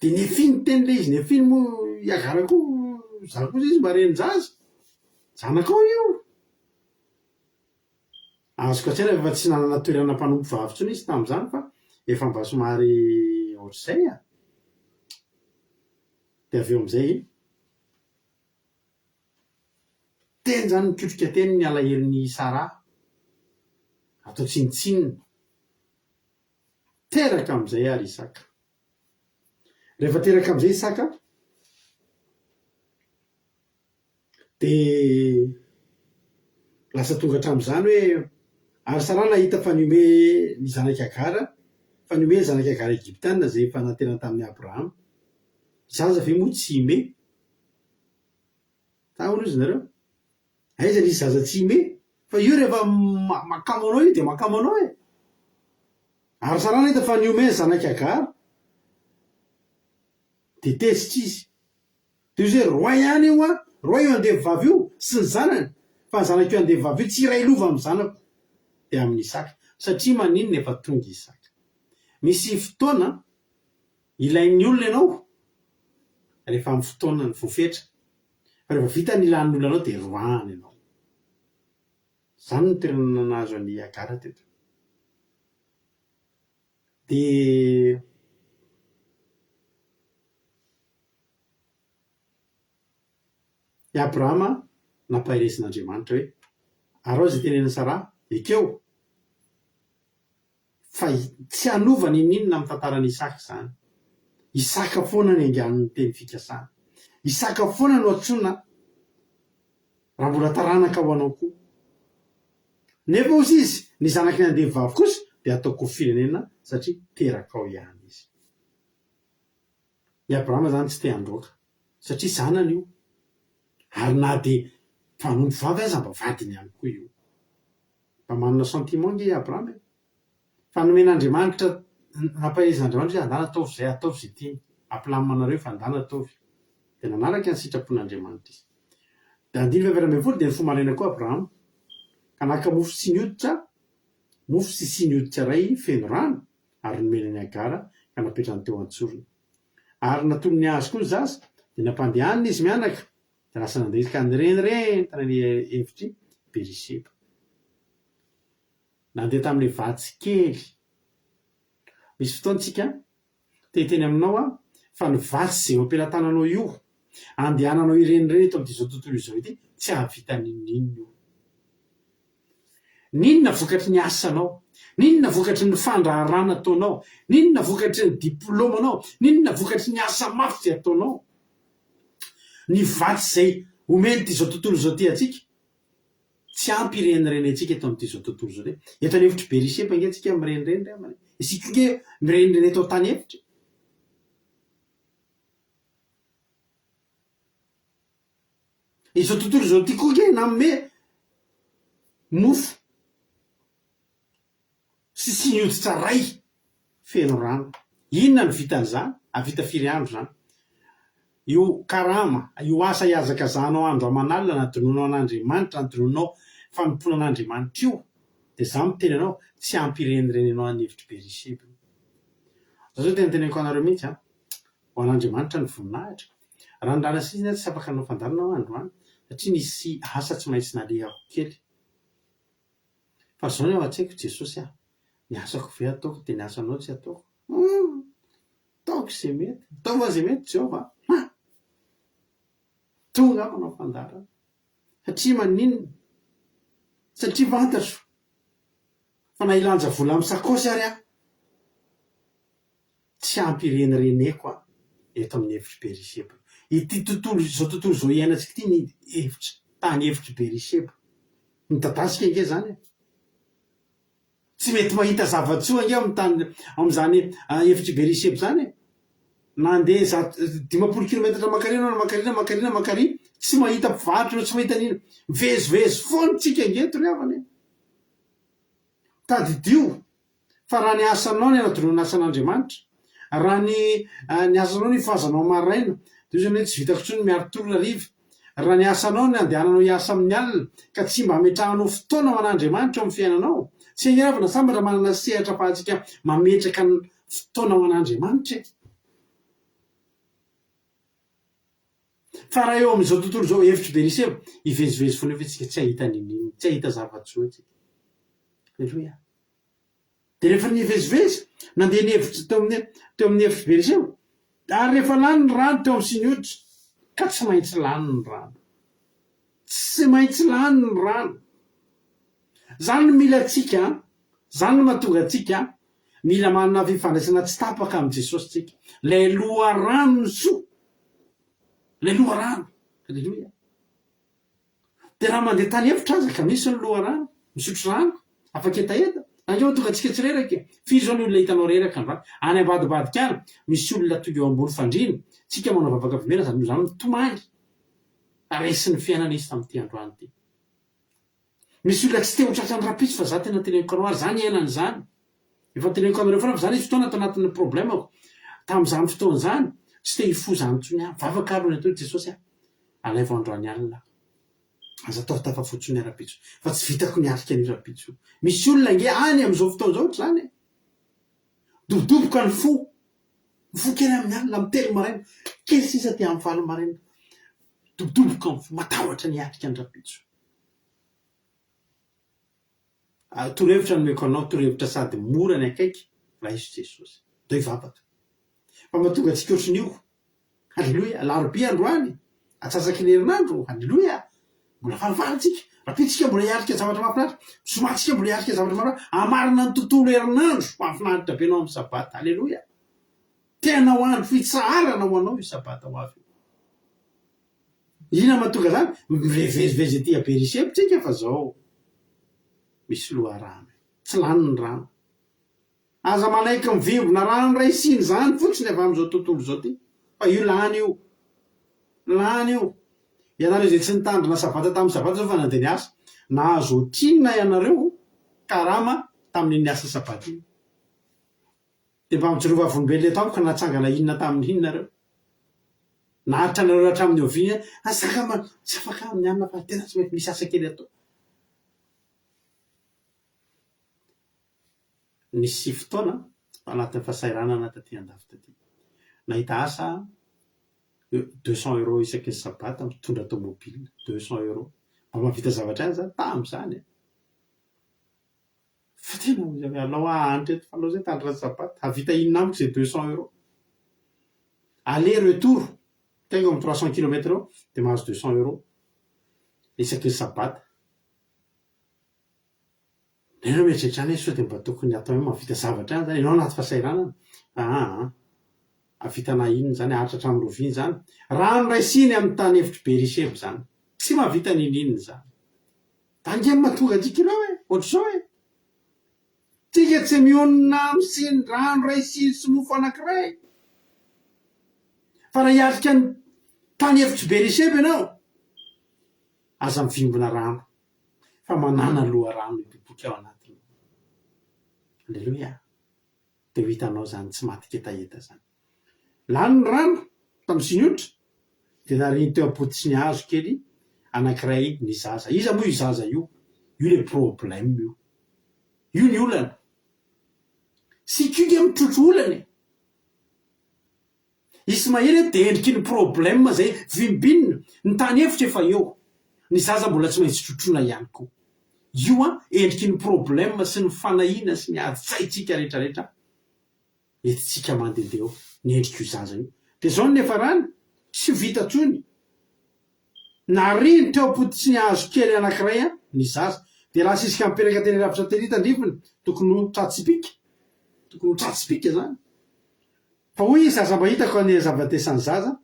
Dia nefiny teny ilay izy, nefiny moa i Hagara koa, za koa izy mba renin-jaza, zanakao io. Azoko an-tsaina fa efa tsy nanana toerana mpanompo vavy intsony izy tamin'izany fa efa mba somary ohatr'izay e. Dia avy eo amin'izay, teny izany nikotrika teny ny alahelon'i Saraha, atao tsinontsinona. Teraka amin'izay ary Isaka. Rehefa teraka amin'izay Isaka, dia lasa tonga hatramin'izany hoe, ary Saraha nahita fa nihomehy ny zanak'i Hagara, fa nihomehy ny zanak'i Hagara Egyptiana izay efa nanterana tamin'i Abrahama. Zaza ve moa tsy himehy? Sa ahoana hozy nareo? Aiza nisy zaza tsy himehy? Fa io rehefa makamo anao io dia makamo anao e! Ary Saraha nahita fa nihomehy ny zanak'i Hagara, dia tezitra izy. Dia hoy izy hoe, Roay ihany io an! Roay io andevo vavy io sy ny zanany, fa ny zanak'io andevo vavy io tsy hiray lova amin'ny zanako, dia amin'i Isaka. Satria maninona efa tonga Isaka? Misy fotoana ilain'ny olona ianao rehefa amin'ny fotoanany voafetra, fa rehefa vita ny ilan'ny olona anao dia roahana ianao. Izany no toerana nahazo an'i Hagara teto. Dia. I Abrahama nampaherezin'Andriamanitra hoe, Araho izay tenenin'i Saraha, ekeo, fa tsy hanova n'inon'inona amin'ny tantaran'i Isaka izany. Isaka foana no iangan'ny teny fikasana. Isaka foana no antsoina raha mbola taranaka ho anao koa. Nefa hozy izy, ny zanaky ny andevo vavy kosa dia ataoko ho firenena satria terakao ihany izy. I Abrahama izany tsy te handroaka, satria zanany io, ary na dia mpanompo vavy aza mba vadiny ihany koa io. Mba manana sentiment ange i Abrahama e! Fa nomen'Andriamanitra, nampaherezin'Andriamanitra hoe andana ataovy izay, ataovy izay tiany, hampilamina anareo fa andana ataovy. Dia nanaraka ny sitrapon'Andriamanitra izy. Dia andininy faha 14 dia nifoha maraina koa Abrahama, ka naka mofo sy siny hoditra, mofo sy siny hoditra iray feno rano, ary nomeny an'i Hagara ka napetrany teo an-tsorony. Ary natolony azy koa ny zaza, dia nampandehaniny izy mianaka, dia lasa nandeha izy ka nirenireny tany amin'ny efitr'i Beri-sheba. Nandeha tamin'ilay vatsy kely. Misy fotoana isika, te hiteny aminao aho, fa ny vatsy izay eo am-pelatananao io, andehananao hirenireny eto amin'ity izao tontolo izao ity, tsy hahavita n'inon'inona io. N'inona vokatry ny asanao, n'inona vokatry ny fandraharahana ataonao, n'inona vokatry ny diplaomanao, n'inona vokatry ny asa mafy izay ataonao, ny vatsy izay omen'ity izao tontolo izao ity antsika, tsy ampy hirenireny antsika eto amin'ity izao tontolo izao ity. Eto an'efitr'i Berisepa ange tsika mirenireny ry havana e. Isika ange mirenireny eto an-tany efitra e. Izao tontolo izao ity koa ange nanome mofo sy siny hoditra iray feno rano. Inona no vitan'izany? Hahavita firy andro izany? Io karama, io asa ihazakazahanao andro aman'alina anadinoanao an'Andriamanitra, anadinoanao fanompoana an'Andriamanitra io, dia izaho miteny anao, tsy hampirenireny anao any hevitr'i Beriseba io. Izao izao tena teneniko anareo mihitsy an! Ho an'Andriamanitra ny voninahitra. Raha ny rana sisa tsy afaka hanao fandaharana aho androany satria nisy asa tsy maintsy nalehako kely. Fa zao ny ao an-tsaiko, Jesosy ah, ny asako ve ataoko dia ny asanao tsy ataoko? Humm! Ataoko izay mety, ataovy izay mety Jehovah ah! Ha! Tonga aho manao fandaharana. Satria maninona? Satria fantatro fa na hilanja vola amin'ny sakaosy ary aho, Tsy ampy irenireneko aho eto amin'ny efitr'i Beriseba. Ity tontolo, izao tontolo izao iainantsika ity ny efitra, tany efitr'i Beriseba. Midadasika ange izany e! Tsy mety mahita zava-tsoa ange ao amin'ny tany, ao amin'izany efitr'i Beriseba izany e! Nandeha zato, 50 kilometatra mankary ianao, na mankary na mankary na mankary, tsy mahita mpivarotra ianao, tsy mahita an'inona. Mivezivezy foana tsika ange eto ry havana e! Tadidio Fa raha ny asanao ny hanadinoana asan'Andriamanitra, raha ny ny asanao ny hifohazanao maraina, dia hoy izany hoe tsy vitako intsony ny miari-tory hariva, raha ny asanao ny handehananao hiasa amin'ny alina, ka tsy mba hametrahanao fotoana ho an'Andriamanitra eo amin'ny fiainanao, tsy haingiravana sambatra manana sehatra afahantsika mametraka ny fotoana ho an'Andriamanitra e! Fa raha eo amin'izao tontolo izao, hevitry Beriseba, hivezivezy foana eo ve tsika, tsy hahita n'inon'inona, tsy hahita zava-tsoa tsika. Aleloia. Dia rehefa nivezivezy, nandeha nihevitra teo amin'ny teo amin'ny hevitr'i Beriseba. Ary rehefa lany ny rano teo amin'ny siny hoditra, ka tsy maintsy lany ny rano. Tsy maintsy lany ny rano. Zany no mila antsika, zany no mahatonga antsika mila manana fifandraisana tsy tapaka amin'i Jesosy tsika. Ilay loharanon'ny soa. Ilay loharano. Aleloia. Dia raha mandeha tany efitra aza ka misy ny loharano, misotro rano, afaka hetaheta, ange ho tonga antsika tsy reraka e! Firy izao ny olona hitanao reraka androany? Any ambadibadika any, misy olona tonga eo ambony fandriana, tsika manao vavaka vimena izany olona izany mitomany. Resin'ny fiainana izy tamin'ity androany ity. Misy olona tsy te ho tratran'ny rahampitso fa za tena teneniko anao ary zany iainana izany. Efa teneniko anareo foana fa za nisy fotoana tao anatin'ny problème-ko tamin'izany fotoana izany, tsy te hifoha izany intsony aho. Vavaka aloha ny atao hoe Jesosy a, alaivo androany alina aho. Aza atao tafafoha intsony aho rahampitso fa tsy vitako ny hiatrika an'io rahampitso io. Misy olona ange any amin'izao fotoana izao ohatr'izany e. Dobodoboka ny fo, mifoha kely amin'ny alina, amin'ny telo maraina, kely sisa aty amin'ny valo maraina. Dobodoboka ny fo, matahotra ny hiatrika ny rahampitso. Torohevitra nomeko anao, torohevitra sady mora ny akaiky, raiso Jesosy. Ndao hivavaka. Fa mahatonga antsika ohatrin'io. Haleloia! Alarobia androany, atsasaky ny herinandro, haleloia! Mbola falifaly tsika. Rahampitso tsika mbola hiatrika zavatra mahafinaritra. Zoma tsika mbola hiatrika zavatra mahafinaritra. Hamarana ny tontolo herinandro. Mahafinaritra be anao amin'ny sabata. Haleloia! Tena ho andro fitsaharana ho anao io sabata ho avy io. Inona mahatonga izany? Mivezivezy ety Berisebo tsika fa zao misy loharano. Tsy lany ny rano. Aza manaiky mivimbina rano iray siny izany fotsiny avy amin'izao tontolo izao ity fa io lany io. Lany io. Ianareo izay tsy nitandrina sabata tamin'ny sabata izao fa nandeha niasa, nahazo ohatrinona ianareo karama tamin'iny niasa sabata iny? Dia mba mijoroa vavolombelona eto amiko natsangana inona tamin'ny iny nareo? Naharitra anareo hatramin'ny oviana? Asa angamba tsy afaka amin'ny alina fa tena tsy maintsy misy asa kely atao. Nisy fotoana tao anatin'ny fahasahiranana taty andafy taty. Nahita asa 200 euros isaky ny sabata mitondra tomobile, 200 euros. Mba mahavita zavatra ihany za tamin'izany e. Fa tena hoy aho, alao hahantra eto fa alao zay hitandrina ny sabata, hahavita inona amiko izay 200 euros. Aller retour, tena eo amin'ny 300 kilomètre eo dia mahazo 200 euros isaky ny sabata. Dia ianao mieritreritra ihany hoe sao dia mba tokony atao hoe mahavita zavatra ihany izany, ianao anaty fahasahiranana, fa aa hahavita na inona izany, haharitra hatramin'ny oviana izany? Rano iray siny amin'ny tany efitr'i Beriseba izany, tsy mahavita n'inon'inona izany. Ange no mahatonga antsika ireo e! Ohatr'izao e! Tsika tsy mionona amin'ny siny rano iray siny sy mofo anankiray. Fa raha hiatrika ny tany efitr'i Beriseba ianao, aza mivimbina rano, fa manàna loharano hiboiboika ao anatinao. Aleloia! Dia ho hitanao izany tsy maty ketaheta izany. Lany ny rano tamin'ny siniotra dia nariany teo am-pototry ny hazo kely anankiray ny zaza. Iza moa io zaza io? Io ilay problème io. Io ny olana. Sika io nge mitrotro olana e. Ismaely eto dia endriky ny problème izay vimbinina. Ny tany efitra efa eo. Ny zaza mbola tsy maintsy trotroina ihany koa. Io an, endriky ny problème sy ny fanahiana sy ny adi-tsaintsika rehetrarehetra. Entintsika mandehandeha eo ny endrik'io zaza io. Dia izao no niafarany, tsy vita intsony. Nariany teo am-pototry ny hazo kely anankiray ny zaza. Dia lasa izy ka nipetraka teny lavitra tery tandrifiny, tokony ho tra-tsipìka. Tokony ho tra-tsipìka izany. Fa hoy izy, Aza mba hitako anie zava-tesan'ny zaza,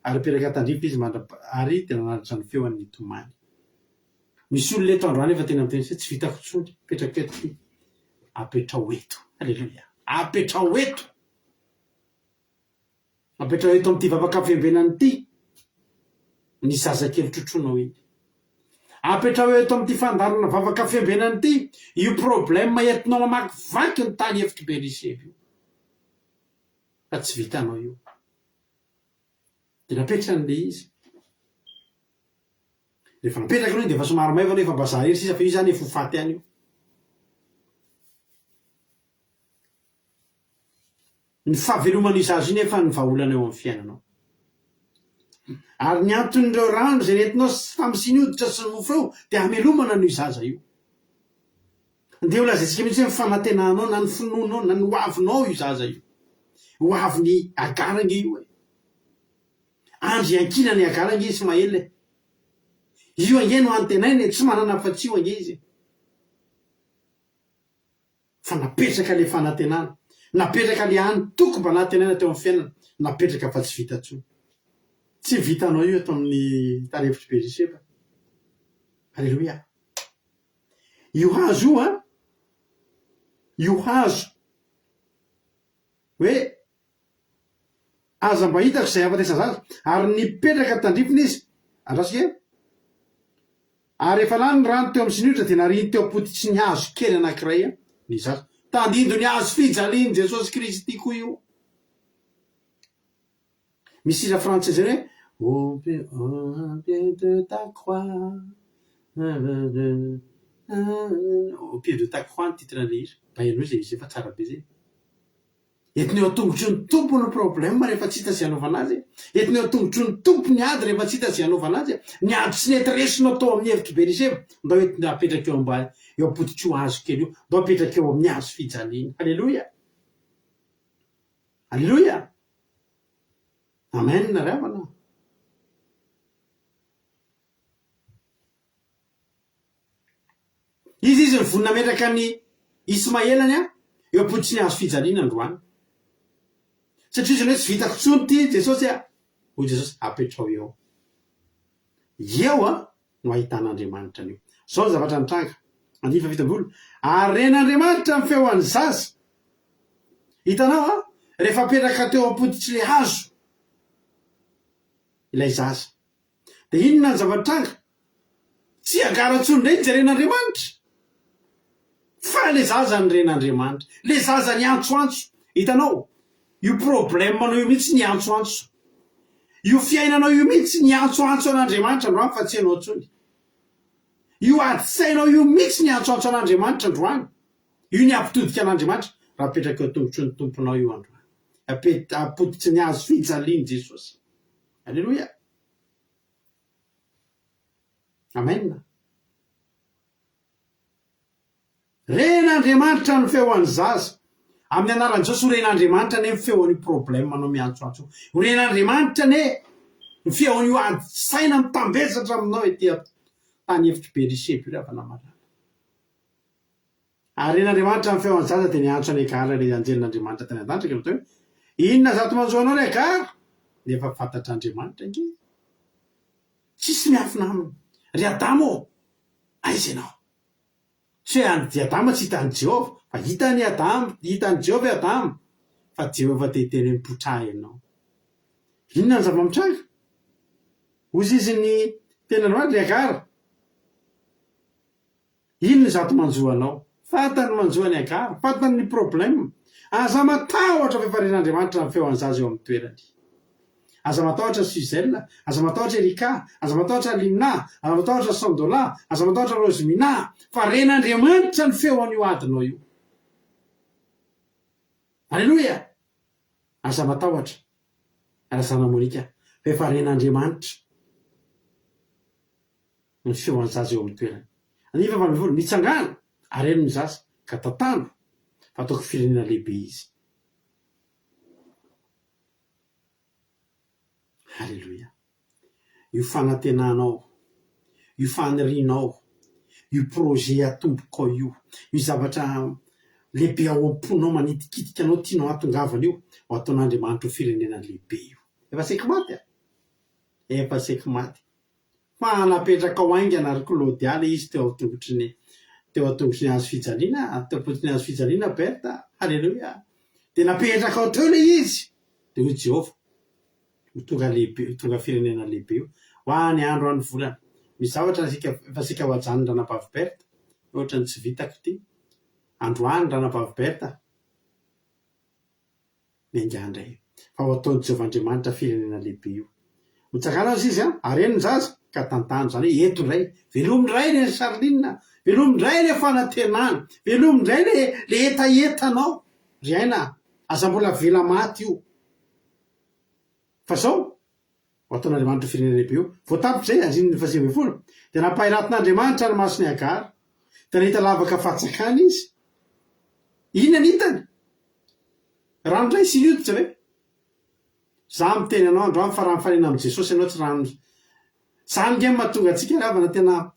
ary nipetraka tandrifiny izy mandra-, ary dia nanandratra ny feony nitomany. Misy olona eto androany efa tena miteny hoe tsy vitako intsony, apetrako eto ity. Apetrao eto. Aleloia. Apetrao eto. Apetrao eto amin'ity vavaka fiambenana ity ny zazakely trotroinao iny. Apetrao eto amin'ity fandaharana vavaka fiambenana ity io problème entinao mamakivaky ny tany efitr'i Beriseba io. Fa tsy vitanao io. Dia napetrany ilay izy. Rehefa napetraka aloha iny dia efa somary maivana io, efa mba zary hery sisa fa io izany efa ho faty ihany io. Ny fahaveloman'io zaza io nefa ny vahaolana eo amin'ny fiainanao. Ary ny anton'ireo rano izay nentinao tamin'ny siny hoditra sy ny mofo ireo dia hamelomana an'io zaza io. Ndeha ho lazaintsika mihitsy hoe ny fanantenanao na ny finoanao na ny hoavinao io zaza io. Hoavin'i Agara ange io e. Andry iankinan'i Hagara ange Ismaela e! Io ange no antenaina e, tsy manana afa-tsy io ange izy e! Fa napetraka ilay fanantenana, napetraka ilay hany toky mba nantenaina teo amin'ny fiainana, napetraka fa tsy vita intsony. Tsy vitanao io eto amin'ny tany efitr'i Beriseba. Aleloia! Io hazo io an, io hazo hoe Aza mba hitako izay hahafatesana zaza. Ary nipetraka tandrifiny izy. Andraso kely. Ary rehefa lany ny rano teo amin'ny siniotra dia narihiny teo am-pototry ny hazo kely anankiray ny zaza. Tandindon'ny hazo fijalian'i Jesosy Kristy koa io. Misy hira frantsay izay hoe Au pied de ta croix, Au pied de ta croix ny titre-n'ilay hira. Mba henoy izay hira izay fa tsara be izay. Entina eo an-tongotry ny Tompo ny problème rehefa tsy hita izay hanaovana azy e. Entina eo an-tongotry ny Tompo ny ady rehefa tsy hita izay hanaovana azy e. Ny ady tsy nety resinao tao amin'ny hevitr'i Beriseba, ndao entina apetraka eo ambany, eo am-pototr'io hazo kely io, ndao apetraka eo amin'ny hazo fijaliana. Aleloia! Aleloia! Amen ry havana a! Iza izy ny vonona hametraka an'i Ismaelany eo am-pototry ny hazo fijaliana androany? Satria izy hoe tsy vitako intsony ity Jesosy a! Hoy Jesosy, apetraho eo. Eo a no ahitan'Andriamanitra an'io. Izao ny zavatra nitranga, andininy faha-17, Ary ren'Andriamanitra ny feon'ny zaza. Hitanao a, rehefa apetraka teo am-pototr'ilay hazo ilay zaza. Dia inona ny zava-nitranga? Tsy Hagara intsony indray no jeren'Andriamanitra, fa ilay zaza no ren'Andriamanitra. Ilay zaza niantsoantso. Hitanao? Io problème-nao io mihitsy niantsoantso. Io fiainanao io mihitsy niantsoantso an'Andriamanitra androany fa tsy ianao intsony. Io adi-tsainao io mihitsy niantsoantso an'Andriamanitra androany. Io ny hampitodika an'Andriamanitra raha apetraka eo an-tongotry ny Tomponao io androany. Apet- Apototry ny hazo fijalian'i Jesosy. Aleloia! Amen! Ren'Andriamanitra ny feon'ny zaza. Amin'ny anaran'i Jesosy, ho ren'Andriamanitra anie ny feon'io problème anao miantsoantso io. Ho ren'Andriamanitra anie ny feon'io ady saina mitambesatra aminao ety an-tany efitr'i Beriseba io ry havana malala. Ary ren'Andriamanitra ny feon'ny zaza dia niantso an'i Hagara ilay anjelin'Andriamanitra tany an-danitra ka niteny hoe, Inona izato manjo anao ry Hagara? Nefa fantatr'Andriamanitra ange. Tsisy miafina aminy. Ry Adama ô, aiza ianao? Tsy hoe an'i Adama tsy hitan'i Jehovah, fa hitan'i Adama, hitan'i Jehovah i Adama, fa Jehovah te hiteny hoe mipotraha ianao. Inona ny zava-mitranga? Hoy izy ny tenin'Andriamanitra, Ry Hagara, Inona izato manjo anao? Fantany ny manjo an'i Hagara, fantany ny problème. Aza matahotra fa efa ren'Andriamanitra ny feon'ny zaza eo amin'ny toerany. Aza matahotra Suzelle, aza matahotra Ericka, aza matahotra Lina, aza matahotra Sandola, aza matahotra Rosemina, fa ren'Andriamanitra ny feon'io adinao io. Aleloia! Aza matahotra Razana Monica fa efa ren'Andriamanitra. ny feon'ny zaza eo amin'ny toerany. Andininy faha-18, Mitsangàna, areno ny zaza, ka tantano, fa ataoko firenena lehibe izy. Haleloia! Io fanantenanao, io fanirianao, io projet atombokao io, io zavatra lehibe ao am-ponao manitikitika anao tianao hahatongavana io, ho ataon'Andriamanitra ho firenena lehibe io. Efa saiky maty a! Efa saiky maty. Fa napetrakao haingana ry Claudia ilay izy teo an-tongotry ny teo an-tongotry ny hazo fijaliana, teo am-pototry ny hazo fijaliana Berthe, haleloia! Dia napetrakao teo ilay izy! Dia hoy Jehovah, ho tonga lehibe, ho tonga firenena lehibe io. Ho any andro any volana. Misy zavatra isika efa saika ho ajanony Ranabavy Berthe, ohatran'ny tsy vitako ity. Androany Ranabavy Berthe, Miaingà indray, fa ho ataon'i Jehovah Andriamanitra firenena lehibe io. Mitsangàna aza izy, areno ny zaza, ka tantano. Izany hoe eto indray. Velomy indray ry Charline a! Velomy indray ilay fanantenana! Velomy indray ilay ilay hetahetanao, ry Aina a! Aza mbola avela maty io. Fa izao, ho ataon'Andriamanitra ho firenena lehibe io. Vao tapitra izay, andininy faha-19, dia nampahiratin'Andriamanitra ny mason'i Hagara. Dia nahita lavaka fatsakana izy. Inona no hitany? Ranoray sy ny hoditra ve? Za miteny anao androany fa raha mifanena amin'i Jesosy ianao tsy rano Zany nge no mahatonga antsika ry havana tena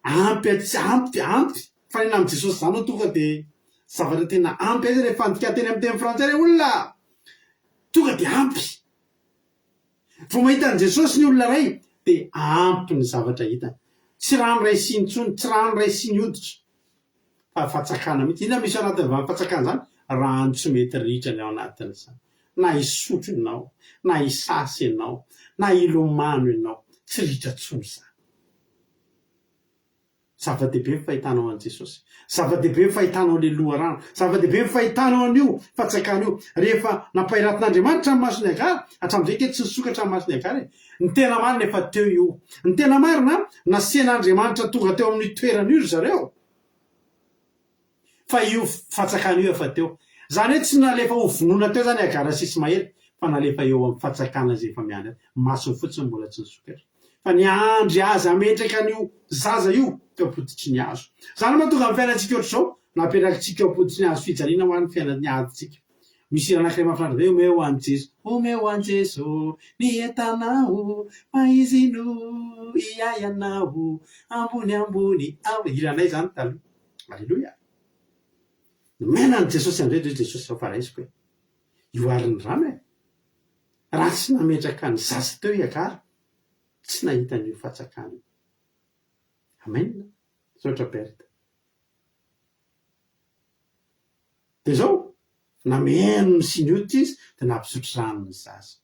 ampy ampy dia ampy mifanena amin'i Jesosy zany no tonga dia zavatra tena ampy aiza le fandikan-teny amin'ny teny frantsay re olona tonga dia ampy Vao mahita an'i Jesosy ny olona iray dia ampy ny zavatra hitany. Tsy rano iray siny intsony, tsy rano iray siny hoditra fa fatsakana mihitsy. Inona misy ao anatin'izany fatsakana izany? Rano tsy mety ritra ny ao anatin'izany. Na hisotro ianao, na hisasa ianao, na hilomano ianao, tsy ritra intsony izany. Zava-dehibe ny fahitanao an'i Jesosy. Zava-dehibe ny fahitanao ilay loharano. Zava-dehibe ny fahitanao an'io fatsakana io. Rehefa nampahiratin'Andriamanitra ny mason'i Hagara, hatramin'izay ange tsy nisokatra ny mason'i Hagara e. Ny tena marina efa teo io. Ny tena marina, nasian'Andriamanitra tonga teo amin'io toerana io ry zareo. Fa io fatsakana io efa teo. Izany hoe tsy nalefa ho vonoina teo izany Hagara sy Ismaela, fa nalefa eo amin'ny fatsakana izay efa miandry azy. Masony fotsiny mbola tsy nisokatra. Fa niandry azy hametraka an'io zaza io teo am-pototry ny hazo. Izany no mahatonga ny fiainantsika ohatr'izao, napetrakitsika eo am-pototry ny hazo fijaliana ho an'ny fiainan'ny adintsika. Misy hira anankiray mahafinaritra be, Omeo an'i Jeso, omeo an'i Jeso ny entanao, fa Izy no hiahy anao, ambony ambony ao. Hiranay izany taloha. Aleloia! Nomena an'i Jesosy an'izay dia hoy Jesosy izao fa raisiko e! Io ary ny rano e! Raha tsy nametraka ny zaza teo i Hagara, tsy nahita an'io fatsakana io. Amen! Misaotra Berthe. Dia izao, nameno ny siny hoditra izy dia nampisotro rano ny zaza.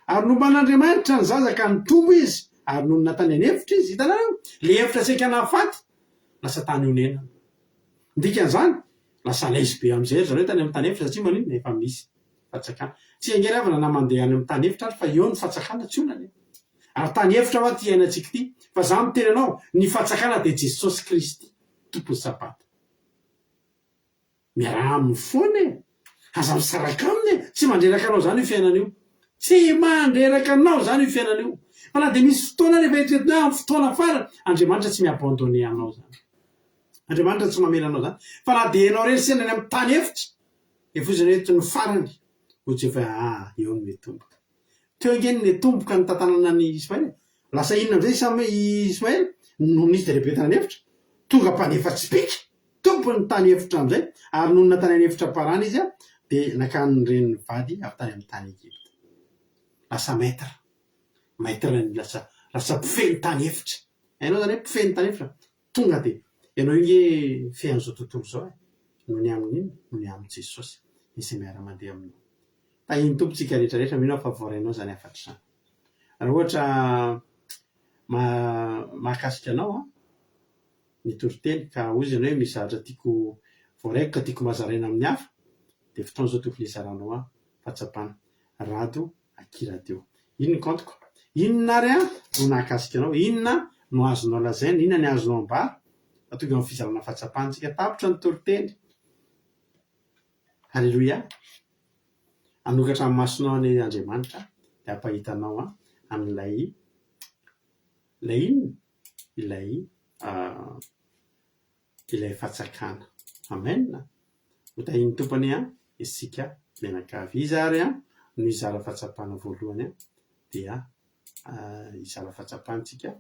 Ary nomban'Andriamanitra ny zaza ka nitombo izy ary nonina tany an'efitra izy. Hitanareo? Ilay efitra saika nahafaty, lasa tany onenana. Ny dikan'izany, lasa à l'aise be amin'izay ry zareo tany amin'ny tany efitra satria maninona? Efa misy fatsakana. Tsy ange ry havana na mandeha any amin'ny tany efitra ary fa eo ny fatsakana tsy olana e. Ary tany efitra hoa ity iainantsika ity. Fa za miteny anao, ny fatsakana dia Jesosy Kristy, Tompon'ny Sabata. Miaraha aminy foana e! Aza misaraka aminy e! Tsy mandreraka anao izany io fiainana io. Tsy mandreraka anao izany io fiainana io. Fa na dia misy fotoana ary efa eritreretinao hoe amin'ny fotoana farany, Andriamanitra tsy mi-abandonner anao izany. Andriamanitra tsy mamela anao izany. Fa na dia ianao irery sendra any amin'ny tany efitra, dia fotsiny hoe toy ny farany, hoy Jehovah hoe, ah, eo no mitomboka. Teo ange no nitomboka ny tantanana an'i Ismaela e! Lasa inona amin'izay i Sam, i Ismaela? Nony izy dia lehibe tany an'efitra, tonga mpanefa tsipìka! Tompon'ny tany efitra amin'izay, ary nonina tany an'efitra Parana izy, dia nakany ny reniny vady avy tany amin'ny tany Egypta. Lasa maître. Maître ny lasa, lasa mpifehy ny tany efitra. Hainao izany hoe mpifehy ny tany efitra? Tonga dia, ianao io nge mifehy an'izao tontolo izao e. Noho ny amin'inona? Noho ny amin'i Jesosy, izay miara-mandeha aminao. Tahin'ny Tompo tsika rehetra rehetra, mino aho fa voarainao izany hafatra izany. Raha ohatra mahakasika anao an, ny toriteny ka hozy ianao hoe misy zavatra tiako voaraiko ka tiako mba zaraina amin'ny hafa dia fotoana izao tokony hizaranao ahy fahatsapana. Rado akia radio. Ino ny kaontiko? Inona ary an no nahakasika anao? Inona no azonao lazaina? Inona ny azonao ambara? Fa tonga amin'ny fizarana fahatsapana isika. Tapitra ny toriteny. Haleloia. Hanokatra ny masonao anie Andriamanitra dia hampahita anao an an'ilay ilay inona? ilay ilay fatsakana. Amen! Ho tahian'ny Tompo anie an isika mianakavy. Iza ary an no hizara fahatsapana voalohany an? Dia hizara fahatsapana isika.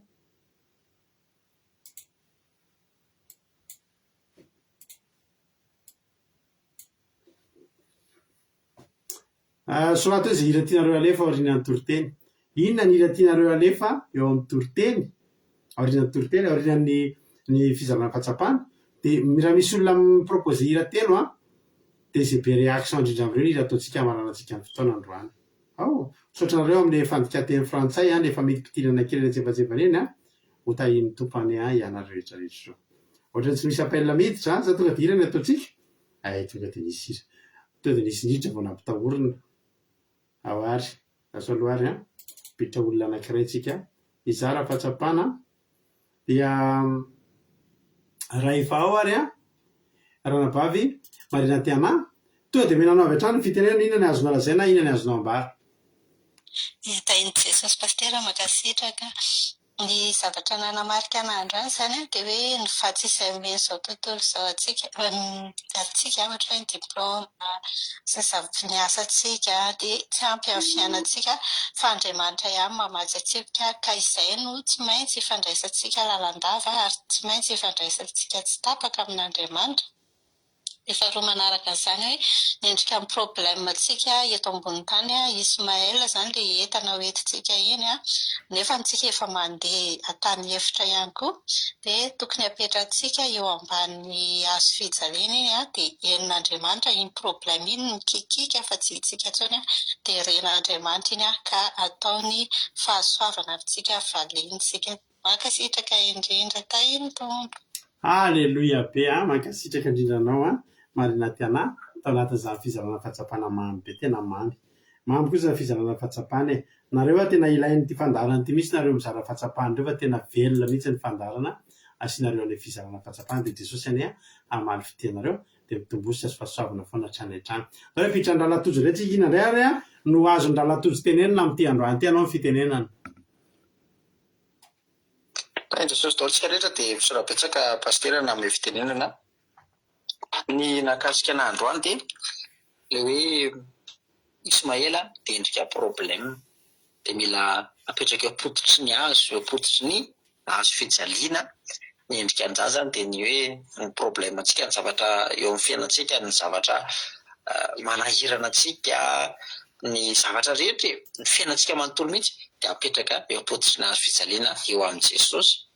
Soraty hoe izay hira tianareo alefa aorianan'ny toriteny. Inona ny hira tianareo alefa eo amin'ny toriteny, aorianan'ny toriteny, aorianan'ny ny fizarana fahatsapana? Dia raha misy olona mi-proposer hira telo an, dia izay be réaction indrindra amin'ireo ny hira ataontsika hamaranantsika ny fotoana androany. Ao! Misaotra anareo amin'ilay fandikan-teny frantsay an, ilay famitipitirana kely eny antsefatsefany eny an, ho tahian'ny Tompo anie an ianareo rehetra rehetra ireo. Ohatran'ny tsy misy appel miditra an, sa tonga dia hira ny ataontsika? Hay tonga dia nisy hira. Tonga dia nisy niditra vao nampitahorina. Ao ary, lasa aloha ary an. Bitra olona anankiray tsika. Hizara fahatsapana. Dia raha efa ao ary an, ranabavy Marina Tiana, tonga dia omena anao avy hatrany ny fitenenana, inona ny azonao lazaina, inona ny azonao ambara. Tahin'i Jesosy Pasitera, mankasitraka. Ny zavatra nanamarika anah androany izany an, dia hoe ny vatsy izay omen'izao tontolo izao antsika, antsika ohatra hoe ny diplaoma sy ny zavatra ny asantsika dia tsy ampy amin'ny fiainantsika fa Andriamanitra ihany mamatsy antsika ka izay no tsy maintsy ifandraisantsika lalandava ary tsy maintsy ifandraisantsika tsy tapaka amin'Andriamanitra. Dia faharoa manaraka an'izany hoe ny endrika ny problème ntsika eto ambonin'ny tany, Ismaël izany ilay entana ho entintsika iny nefa tsika efa mandeha an-tany efitra ihany koa dia tokony apetrantsika eo ambany hazo fijaliana iny dia henon'Andriamanitra iny problème iny mikikiaka fa tsy itsika intsony dia ren'Andriamanitra iny ka ataony fahasoavana amintsika valiantsika. Mankasitraka indrindra tahin'ny Tompo. Aleloia be a! Mankasitraka indrindra anao a! Marina Tiana, tao anatin'izany fizarana fahatsapana mamy be, tena mamy. Mamy koa izany fizarana fahatsapana e! Nareo a tena ilain'ity fandaharana ity mihitsy nareo mizara fahatsapana ireo fa tena velona mihitsy ny fandaharana asianareo an'ilay fizarana fahatsapana dia Jesosy anie hamaly fitia anareo dia mitomboa sy azo fahasoavana foana hatrany hatrany. Ndao hiampitra an'i Ralatojo indray tsika, inona indray ary a no azon-dRalatojo tenenina amin'ity androany ity, anao ny fitenenana. Tahin'i Jesosy daholo tsika rehetra dia misaotra betsaka Pasitera nanome fitenenana. Ny nahakasika anah androany dia ilay hoe Ismaela dia endrika problème dia mila apetraka eo am-pototry ny hazo, eo am-pototry ny hazo fijaliana ny endrika an-jazany dia ny hoe ny problème antsika, ny zavatra eo amin'ny fiainantsika, ny zavatra manahirana antsika, ny zavatra rehetra e, ny fiainantsika manontolo mihitsy dia apetraka eo am-pototry ny hazo fijaliana eo amin'i Jesosy.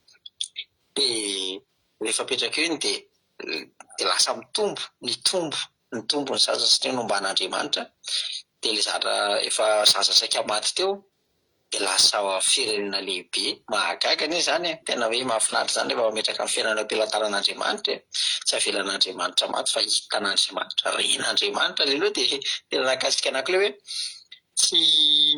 Dia rehefa apetraka eo iny dia dia lasa mitombo, mitombo, mitombo ny zaza satria nomban'Andriamanitra. Dia ilay zatra efa zaza saika maty teo dia lasa firenena lehibe. Mahagaga anie izany e! Tena hoe mahafinaritra izany rehefa mametraka ny fiainana eo am-pelatanan'Andriamanitra e! Tsy avelan'Andriamanitra maty fa hitan'Andriamanitra, ren'Andriamanitra. Aleo dia tena nahakasika anah koa ilay hoe tsy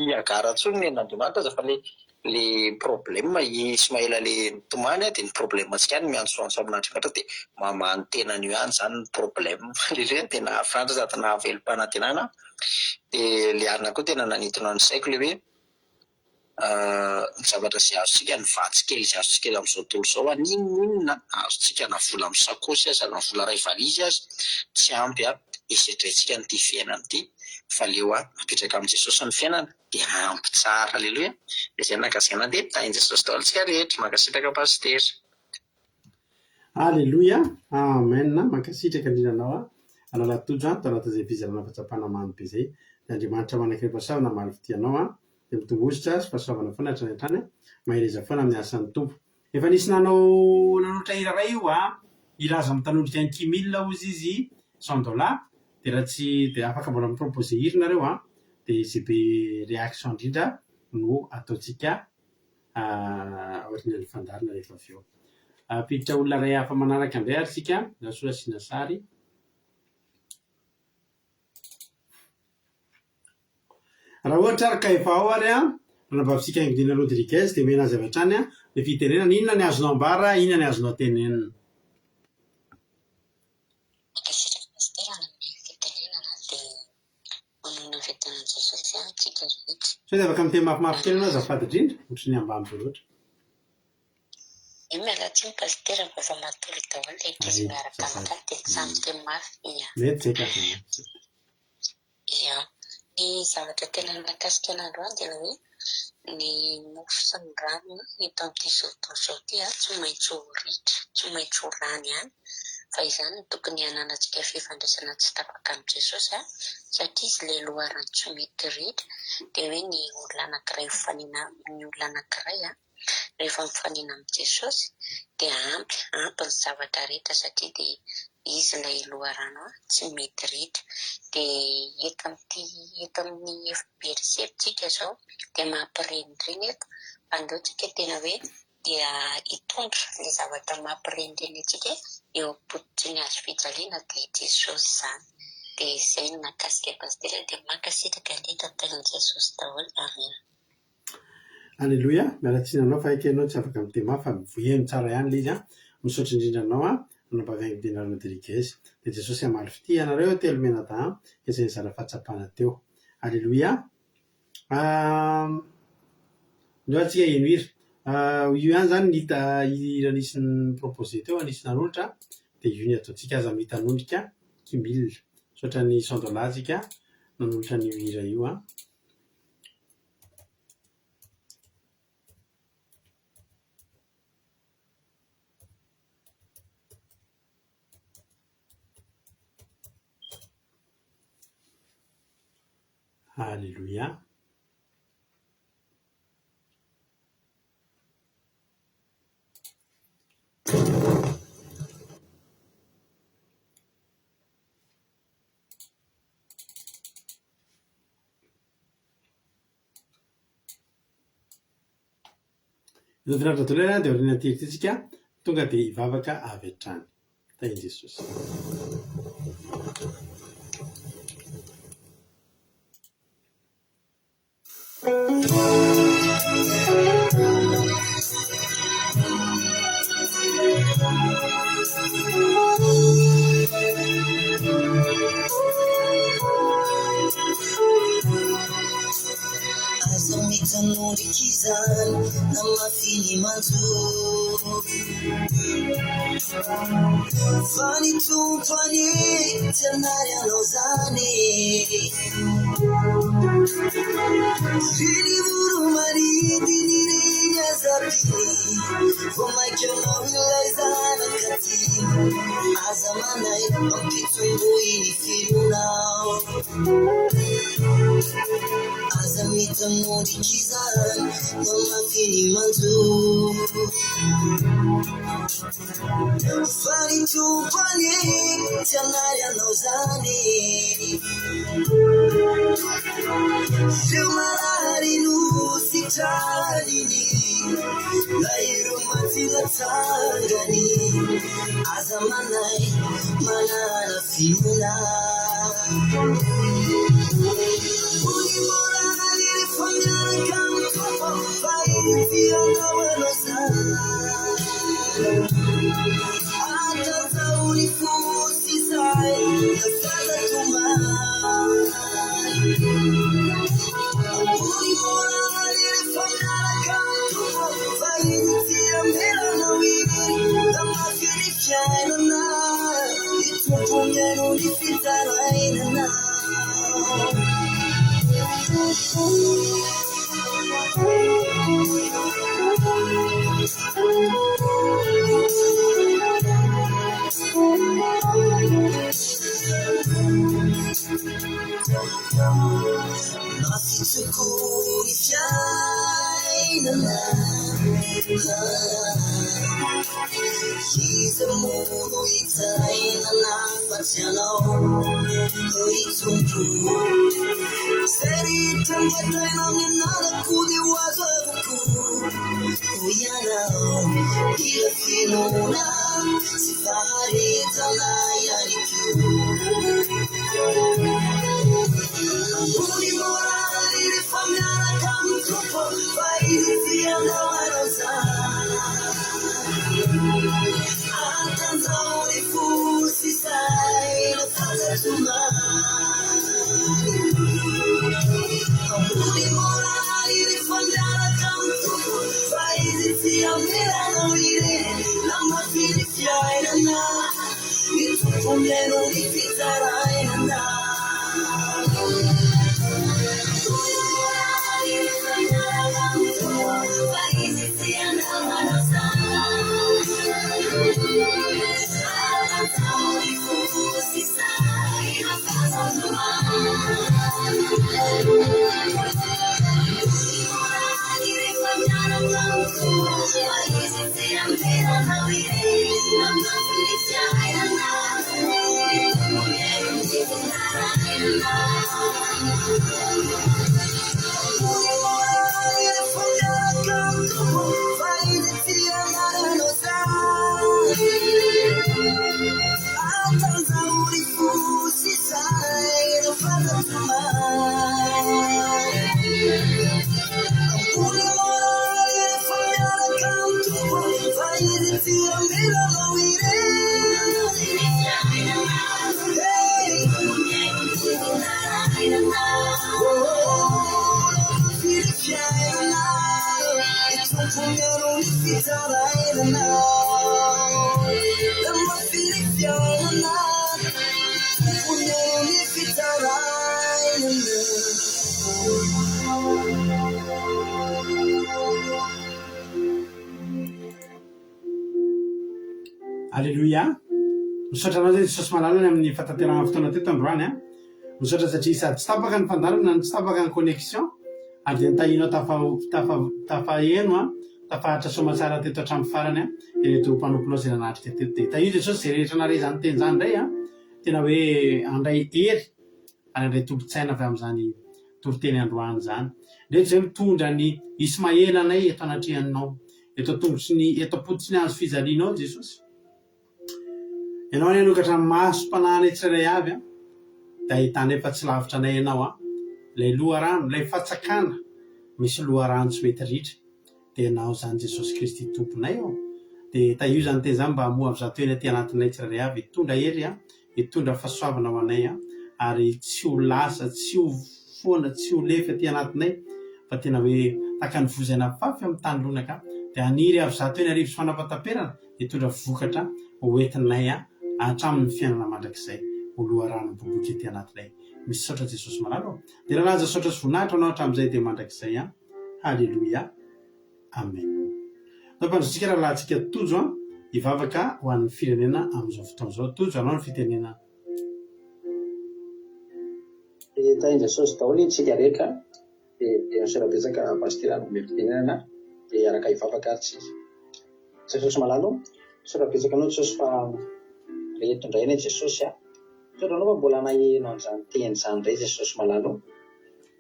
i Hagara intsony no henon'Andriamanitra aza fa ilay ilay problème i Ismaela ilay nitomany dia ny problème antsika ihany miantsoantso amin'Andriamanitra dia mamaha ny tenany eo ihany izany ny problème. Ilay hoe tena nahafinaritra sady nahavelom-panantenana. Dia ilay alina koa tena nanintona ny saiko ilay hoe ny zavatra izay azontsika, ny vatsy kely izay azontsika eto amin'izao tontolo izao, n'inon'inona azontsika na vola amin'ny sakaosy aza, na vola iray valizy aza, tsy ampy hisedraintsika an'ity fiainana ity fa aleo apetraka amin'i Jesosy ny fiainana dia ampy tsara. Aleloia! Dia izay no nahakasika anah dia tahin'i Jesosy daholo isika rehetra. Mankasitraka Pasitera. Aleloia Amen mankasitraka indrindra anao a Rahalahy Tojo a tao anatin'izay fizarana fahatsapana mamy be izay dia Andriamanitra manan-kerim-pahasoavana hamaly fitia anao a dia mitombo hosotra sy fahasoavana foana hatrany hatrany a mahereza foana amin'ny asan'ny Tompo efa nisy nanao nanolotra hira iray io a hira azo mitanondrika an'i Kimil hozy izy cent dollars dia raha tsy dia afaka mbola mi-proposer hira nareo a dia izay be réaction indrindra no ataontsika aorian'ny fandaharana rehefa avy eo. Hampiditra olona iray hafa manaraka indray ary isika, Rasoa asiana sary. Raha ohatra ary ka efa ao ary an, ranabavintsika Ingrid Rodriguez dia omena azy avy hatrany ny fitenenana, inona ny azonao ambara, inona ny azonao tenenina. Mankasitraka Pasitera nanome fitenenana dia Manana fiadanan'i Jesosy an tsika rehetra. Sao dia afaka miteny mafimafy kely ianao azafady indrindra? Ohatry ny ambany be loatra. Io miala tsiny Pasitera fa efa matory daholo ilay ankizy Ay, miaraka azafady. amiko dia tsy miteny mafy ia. Mety zay ka. Ia. Ny zavatra tena nahakasika anah androany dia ny hoe ny mofo sy ny rano eto amin'ity izao tontolo izao ity tsy maintsy ho ritra, tsy maintsy ho lany ihany. Fa izany no tokony hananantsika fifandraisana tsy tapaka amin'i Jesosy satria Izy ilay loharano tsy mety ritra. Dia hoe ny olona anankiray mifanena ny olona anankiray rehefa mifanena amin'i Jesosy dia ampy, ampy ny zavatra rehetra satria dia Izy ilay loharano tsy mety ritra. Dia eto amin'ity eto amin'ny FBRC-ntsika izao dia mampirenireny eto fa andao tsika tena hoe dia hitondra ilay zavatra mampirenireny antsika eo am-pototry ny hazo fijaliana dia Jesosy izany. Dia izay no nahakasika Pasitera dia mankasitraka indrindra tahin'i Jesosy daholo. Amen. Aleloia, miala tsiny anao fa haiko ianao tsy afaka miteny mafy fa heno tsara ihany ilay izy an, misaotra indrindra anao an, anabavy Angidina Rodriguez, dia Jesosy hamaly fitia anareo telo mianadahy an, izay nizara fahatsapana teo. Aleloia. Ndao antsika heno hira. Io ihany izany ny hita hira nisy ni-proposer teo, nisy nanolotra dia io ny ataontsika aza mitanondrika Kimil. Misaotra an'i Cent dollars tsika nanolotra an'io hira io an. Alléluia. Izao finaritra daholo ary dia aorian'ny ity ity tsika tonga dia hivavaka avy hatrany. Tahin'i Jesosy. Aza mitanondrika izany na mafy ny manjo Fa ny Tompo anie tsy hanary anao zany Ireny voro-manidina ireny aza ampiany Vao mainka anao ilay zanaka tiana Aza manahy ampitomboy ny finoanao Aza mitanondrika izany na mafy ny manjo Fa ny Tompo anie tsy hanary anao zany Ireo marary no sitraniny Na ireo maty natsangany Aza manahy manana finoana Ambony moraly rehefa miaraka amin'ny Tompo Fa izy tsy hanao anao zany Atanjaho ny fo sy saina f'aza tomany Ambony moraly rehefa miaraka amin'ny Tompo Fa izy tsy hamela anao irery Na mafy ny fiainana Ny Tompo mihaino ny fitarainana. Mafy tokoa ny fiainana Iza moa no hitarainana fa tsy anao ry Tompo Izay rehetra angatahina amin'ny anarako dia ho azo avokoa Hoy ianao mila finoana sy faharetana ihany koa Ambony moraly rehefa miaraka amin'ny Tompo fa Izy tsy handao anao izany. Atanjaho ny fo sy saina f'aza tomany. Ambony moraly rehefa miaraka amin'ny Tompo fa Izy tsy hamela anao irery na mafy ny fiainana. Ny Tompo mihaino ny fitarainana. fitarainana La mafy ny fiainana Tompony eo ny fitarainana. Aleloia! Misaotra anao zay Jesosy malala ny amin'ny fahatanterahana fotoana teto androany a! Misaotra satria sady tsy tapaka ny fandaharana no tsy tapaka ny connexion ary dia nitahianao tafa tafa tafaheno a, tafahatra soamatsara teto hatramin'ny farany a, ireto mpanomponao izay nanatrika teto. Dia tahio Jesosy izay rehetra nahare izany teny izany indray a, tena hoe handray hery ary handray tolo-tsaina avy amin'izany toriteny androany izany. Ireto izay mitondra ny Ismaela anay eto anatrehanao. Eto an-tongotry ny, eto am-pototry ny hazo fijalianao Jesosy. Ianao anie hanokatra ny masom-panahinay tsirairay avy an, dia ahitanay fa tsy lavitra anay Ianao an. Ilay loharano, ilay fatsakana misy loharano tsy mety ritra, dia Ianao izany Jesosy Kristy Tomponay ô. Dia tahio izany teny izany mba hamoha avy zato heny aty anatinay tsirairay avy, hitondra hery an, hitondra fahasoavana ho anay ary tsy ho lasa, tsy ho foana, tsy ho lefy aty anatinay fa tena hoe tahaka ny voa izay nafafy amin'ny tany lonaka dia haniry avy 1100 sy fanampataperana hitondra vokatra ho entinay hatramin'ny fiainana mandrakizay ho loharano miboiboika aty anatinay. Misaotra Jesosy malala ô! Dera laza saotra sy voninahitra ho anao hatramin'izay dia mandrakizay an! Haleloia! Amen. Nampandrotsika rahalahintsika Tojo an, hivavaka ho an'ny firenena amin'izao fotoana izao. Tojo, anao ny fitenenana. Dia tahin'i Jesosy daholo isika rehetra dia misaotra betsaka Pasitera nanome fitenenana dia hiaraka hivavaka ary tsika. Jesosy malala o, misaotra betsaka anao Jesosy fa re eto indray anie Jesosy a. Misaotra anao fa mbola naheno an'izany teny izany indray Jesosy malala o.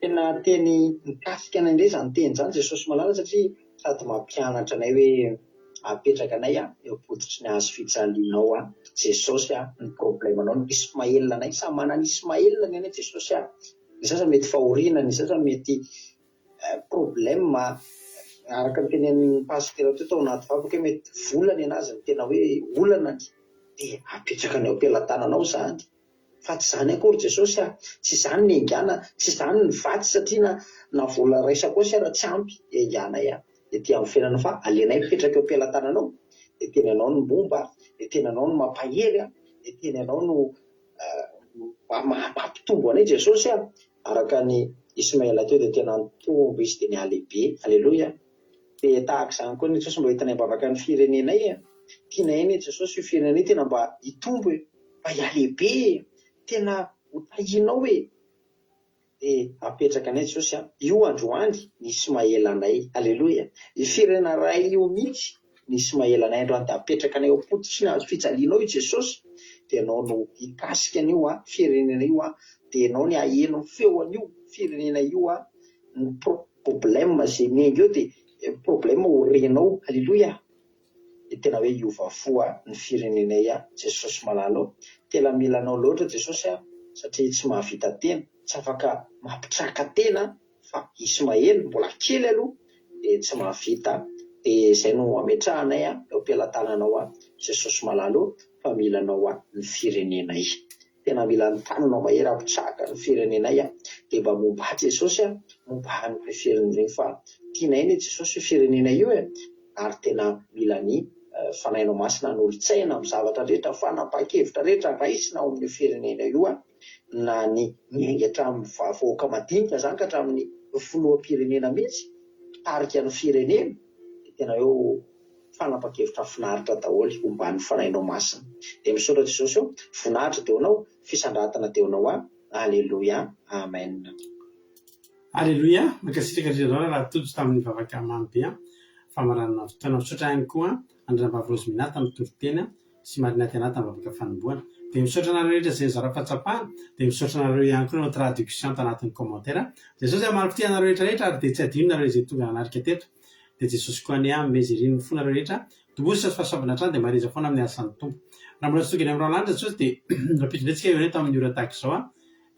Tena teny mikasika anay indray izany teny izany Jesosy malala satria sady mampianatra anay hoe apetraka anay eo am-pototry ny hazo fijalianao Jesosy a, ny problème anao ny Ismaël anay, samy manana Ismaël ny anay Jesosy a, ny sasany mety fahoriana, ny sasany mety problème araka ny tenenin'ny pasitera teo tao anaty vavaka hoe mety vola ny anazy no tena hoe olana dia apetraka anay eo am-pelatananao izany. Fa tsy izany akory Jesosy a! Tsy izany ny haingana, tsy izany ny vatsy satria na na vola iray sakaosy ara tsy ampy hiainganay a! Ety amin'ny fiainana fa alenay mipetraka eo am-pelatananao dia tena ianao no momba, dia tena ianao no mampahery a! Dia tena ianao no mampitombo anay Jesosy a! Araka ny Ismaela teo dia tena nitombo izy dia nihalehibe. Aleloia! Dia tahaka izany koa anie Jesosy mba entinay am-bavaka ny firenenay e! Tianay anie Jesosy io firenenay io tena mba hitombo e! Mba hihalehibe e! Tena ho tahianao e! Dia apetraka anay Jesosy a! Io androany ny Ismaelanay. Aleloia! Io firenena iray io mihitsy ny Ismaelanay androany dia apetraka anay eo am-pototry ny hazo fijalianao i Jesosy dia ianao no hikasika an'io firenena io dia ianao ny haheno ny feo an'io firenena io ny problème izay miainga eo dia problème ho renao Aleloia! Dia tena hoe hiova fo ny firenenay Jesosy malala ô! Tena mila anao loatra Jesosy a! Satria tsy mahavita tena, tsy afaka mampitraka tena fa Ismaely mbola kely aloha dia tsy mahavita dia izay no ametrahanay eo am-pelatananao Jesosy malala ô! Fa mila anao ny firenenay. Tena mila ny tananao mahery hampitraka ny firenenay a! Dia mba momba ahy Jesosy a! Momba an'io firenena io fa tianay anie Jesosy io firenena io e! Ary tena mila ny Fanahinao Masina hanolotsaina amin'ny zavatra rehetra, fanapahan-kevitra rehetra raisina ao amin'io firenena io a! Na ny miainga hatramin'ny vahoaka madinika izany ka hatramin'ny filoham-pirenena mihitsy, mpitarika ny firenena, dia tena hoe Fanapankevitra finaritra daholo omban'ny fanahinao masina. Dia misaotra Jesosy ô, voninahitra dia ho anao, fisandratana dia ho anao a, Aleloia, Amen. Aleloia, mankasitraka indrindra anao rahalahy Tojo tamin'ny vavaka mamy be an, famaranana ny fotoana. Misaotra ihany koa an-dRahavavy Rosemina tamin'ny toriteny sy Marina Tena tamin'ny vavaka fanombohana. Dia misaotra anareo rehetra izay nizara fahatsapana, dia misaotra anareo ihany koa nanao traduction tanatin'ny commentaire. Jesosy hamaly fitia anareo rehetra rehetra ary dia tsy adino nareo izay tonga nanatrika teto. Dia Jesosy koa anie hanome izay irin'ny fonareo rehetra, Tomboy sy fahasoavana hatrany dia mahereza foana amin'ny asan'ny Tompo. Raha mbola tsy tonga eny amin'ny rahona lanitra Jesosy dia rahampitso indray tsika eo eto amin'ny ora tahaka izao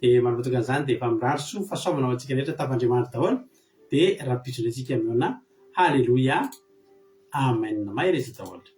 dia manova-toka an'izany dia efa mirary soa fahasoavana ho antsika rehetra tafandriamanitra daholo dia rahampitso indray tsika mihaona. Haleloia. Amen. Mahereza daholo.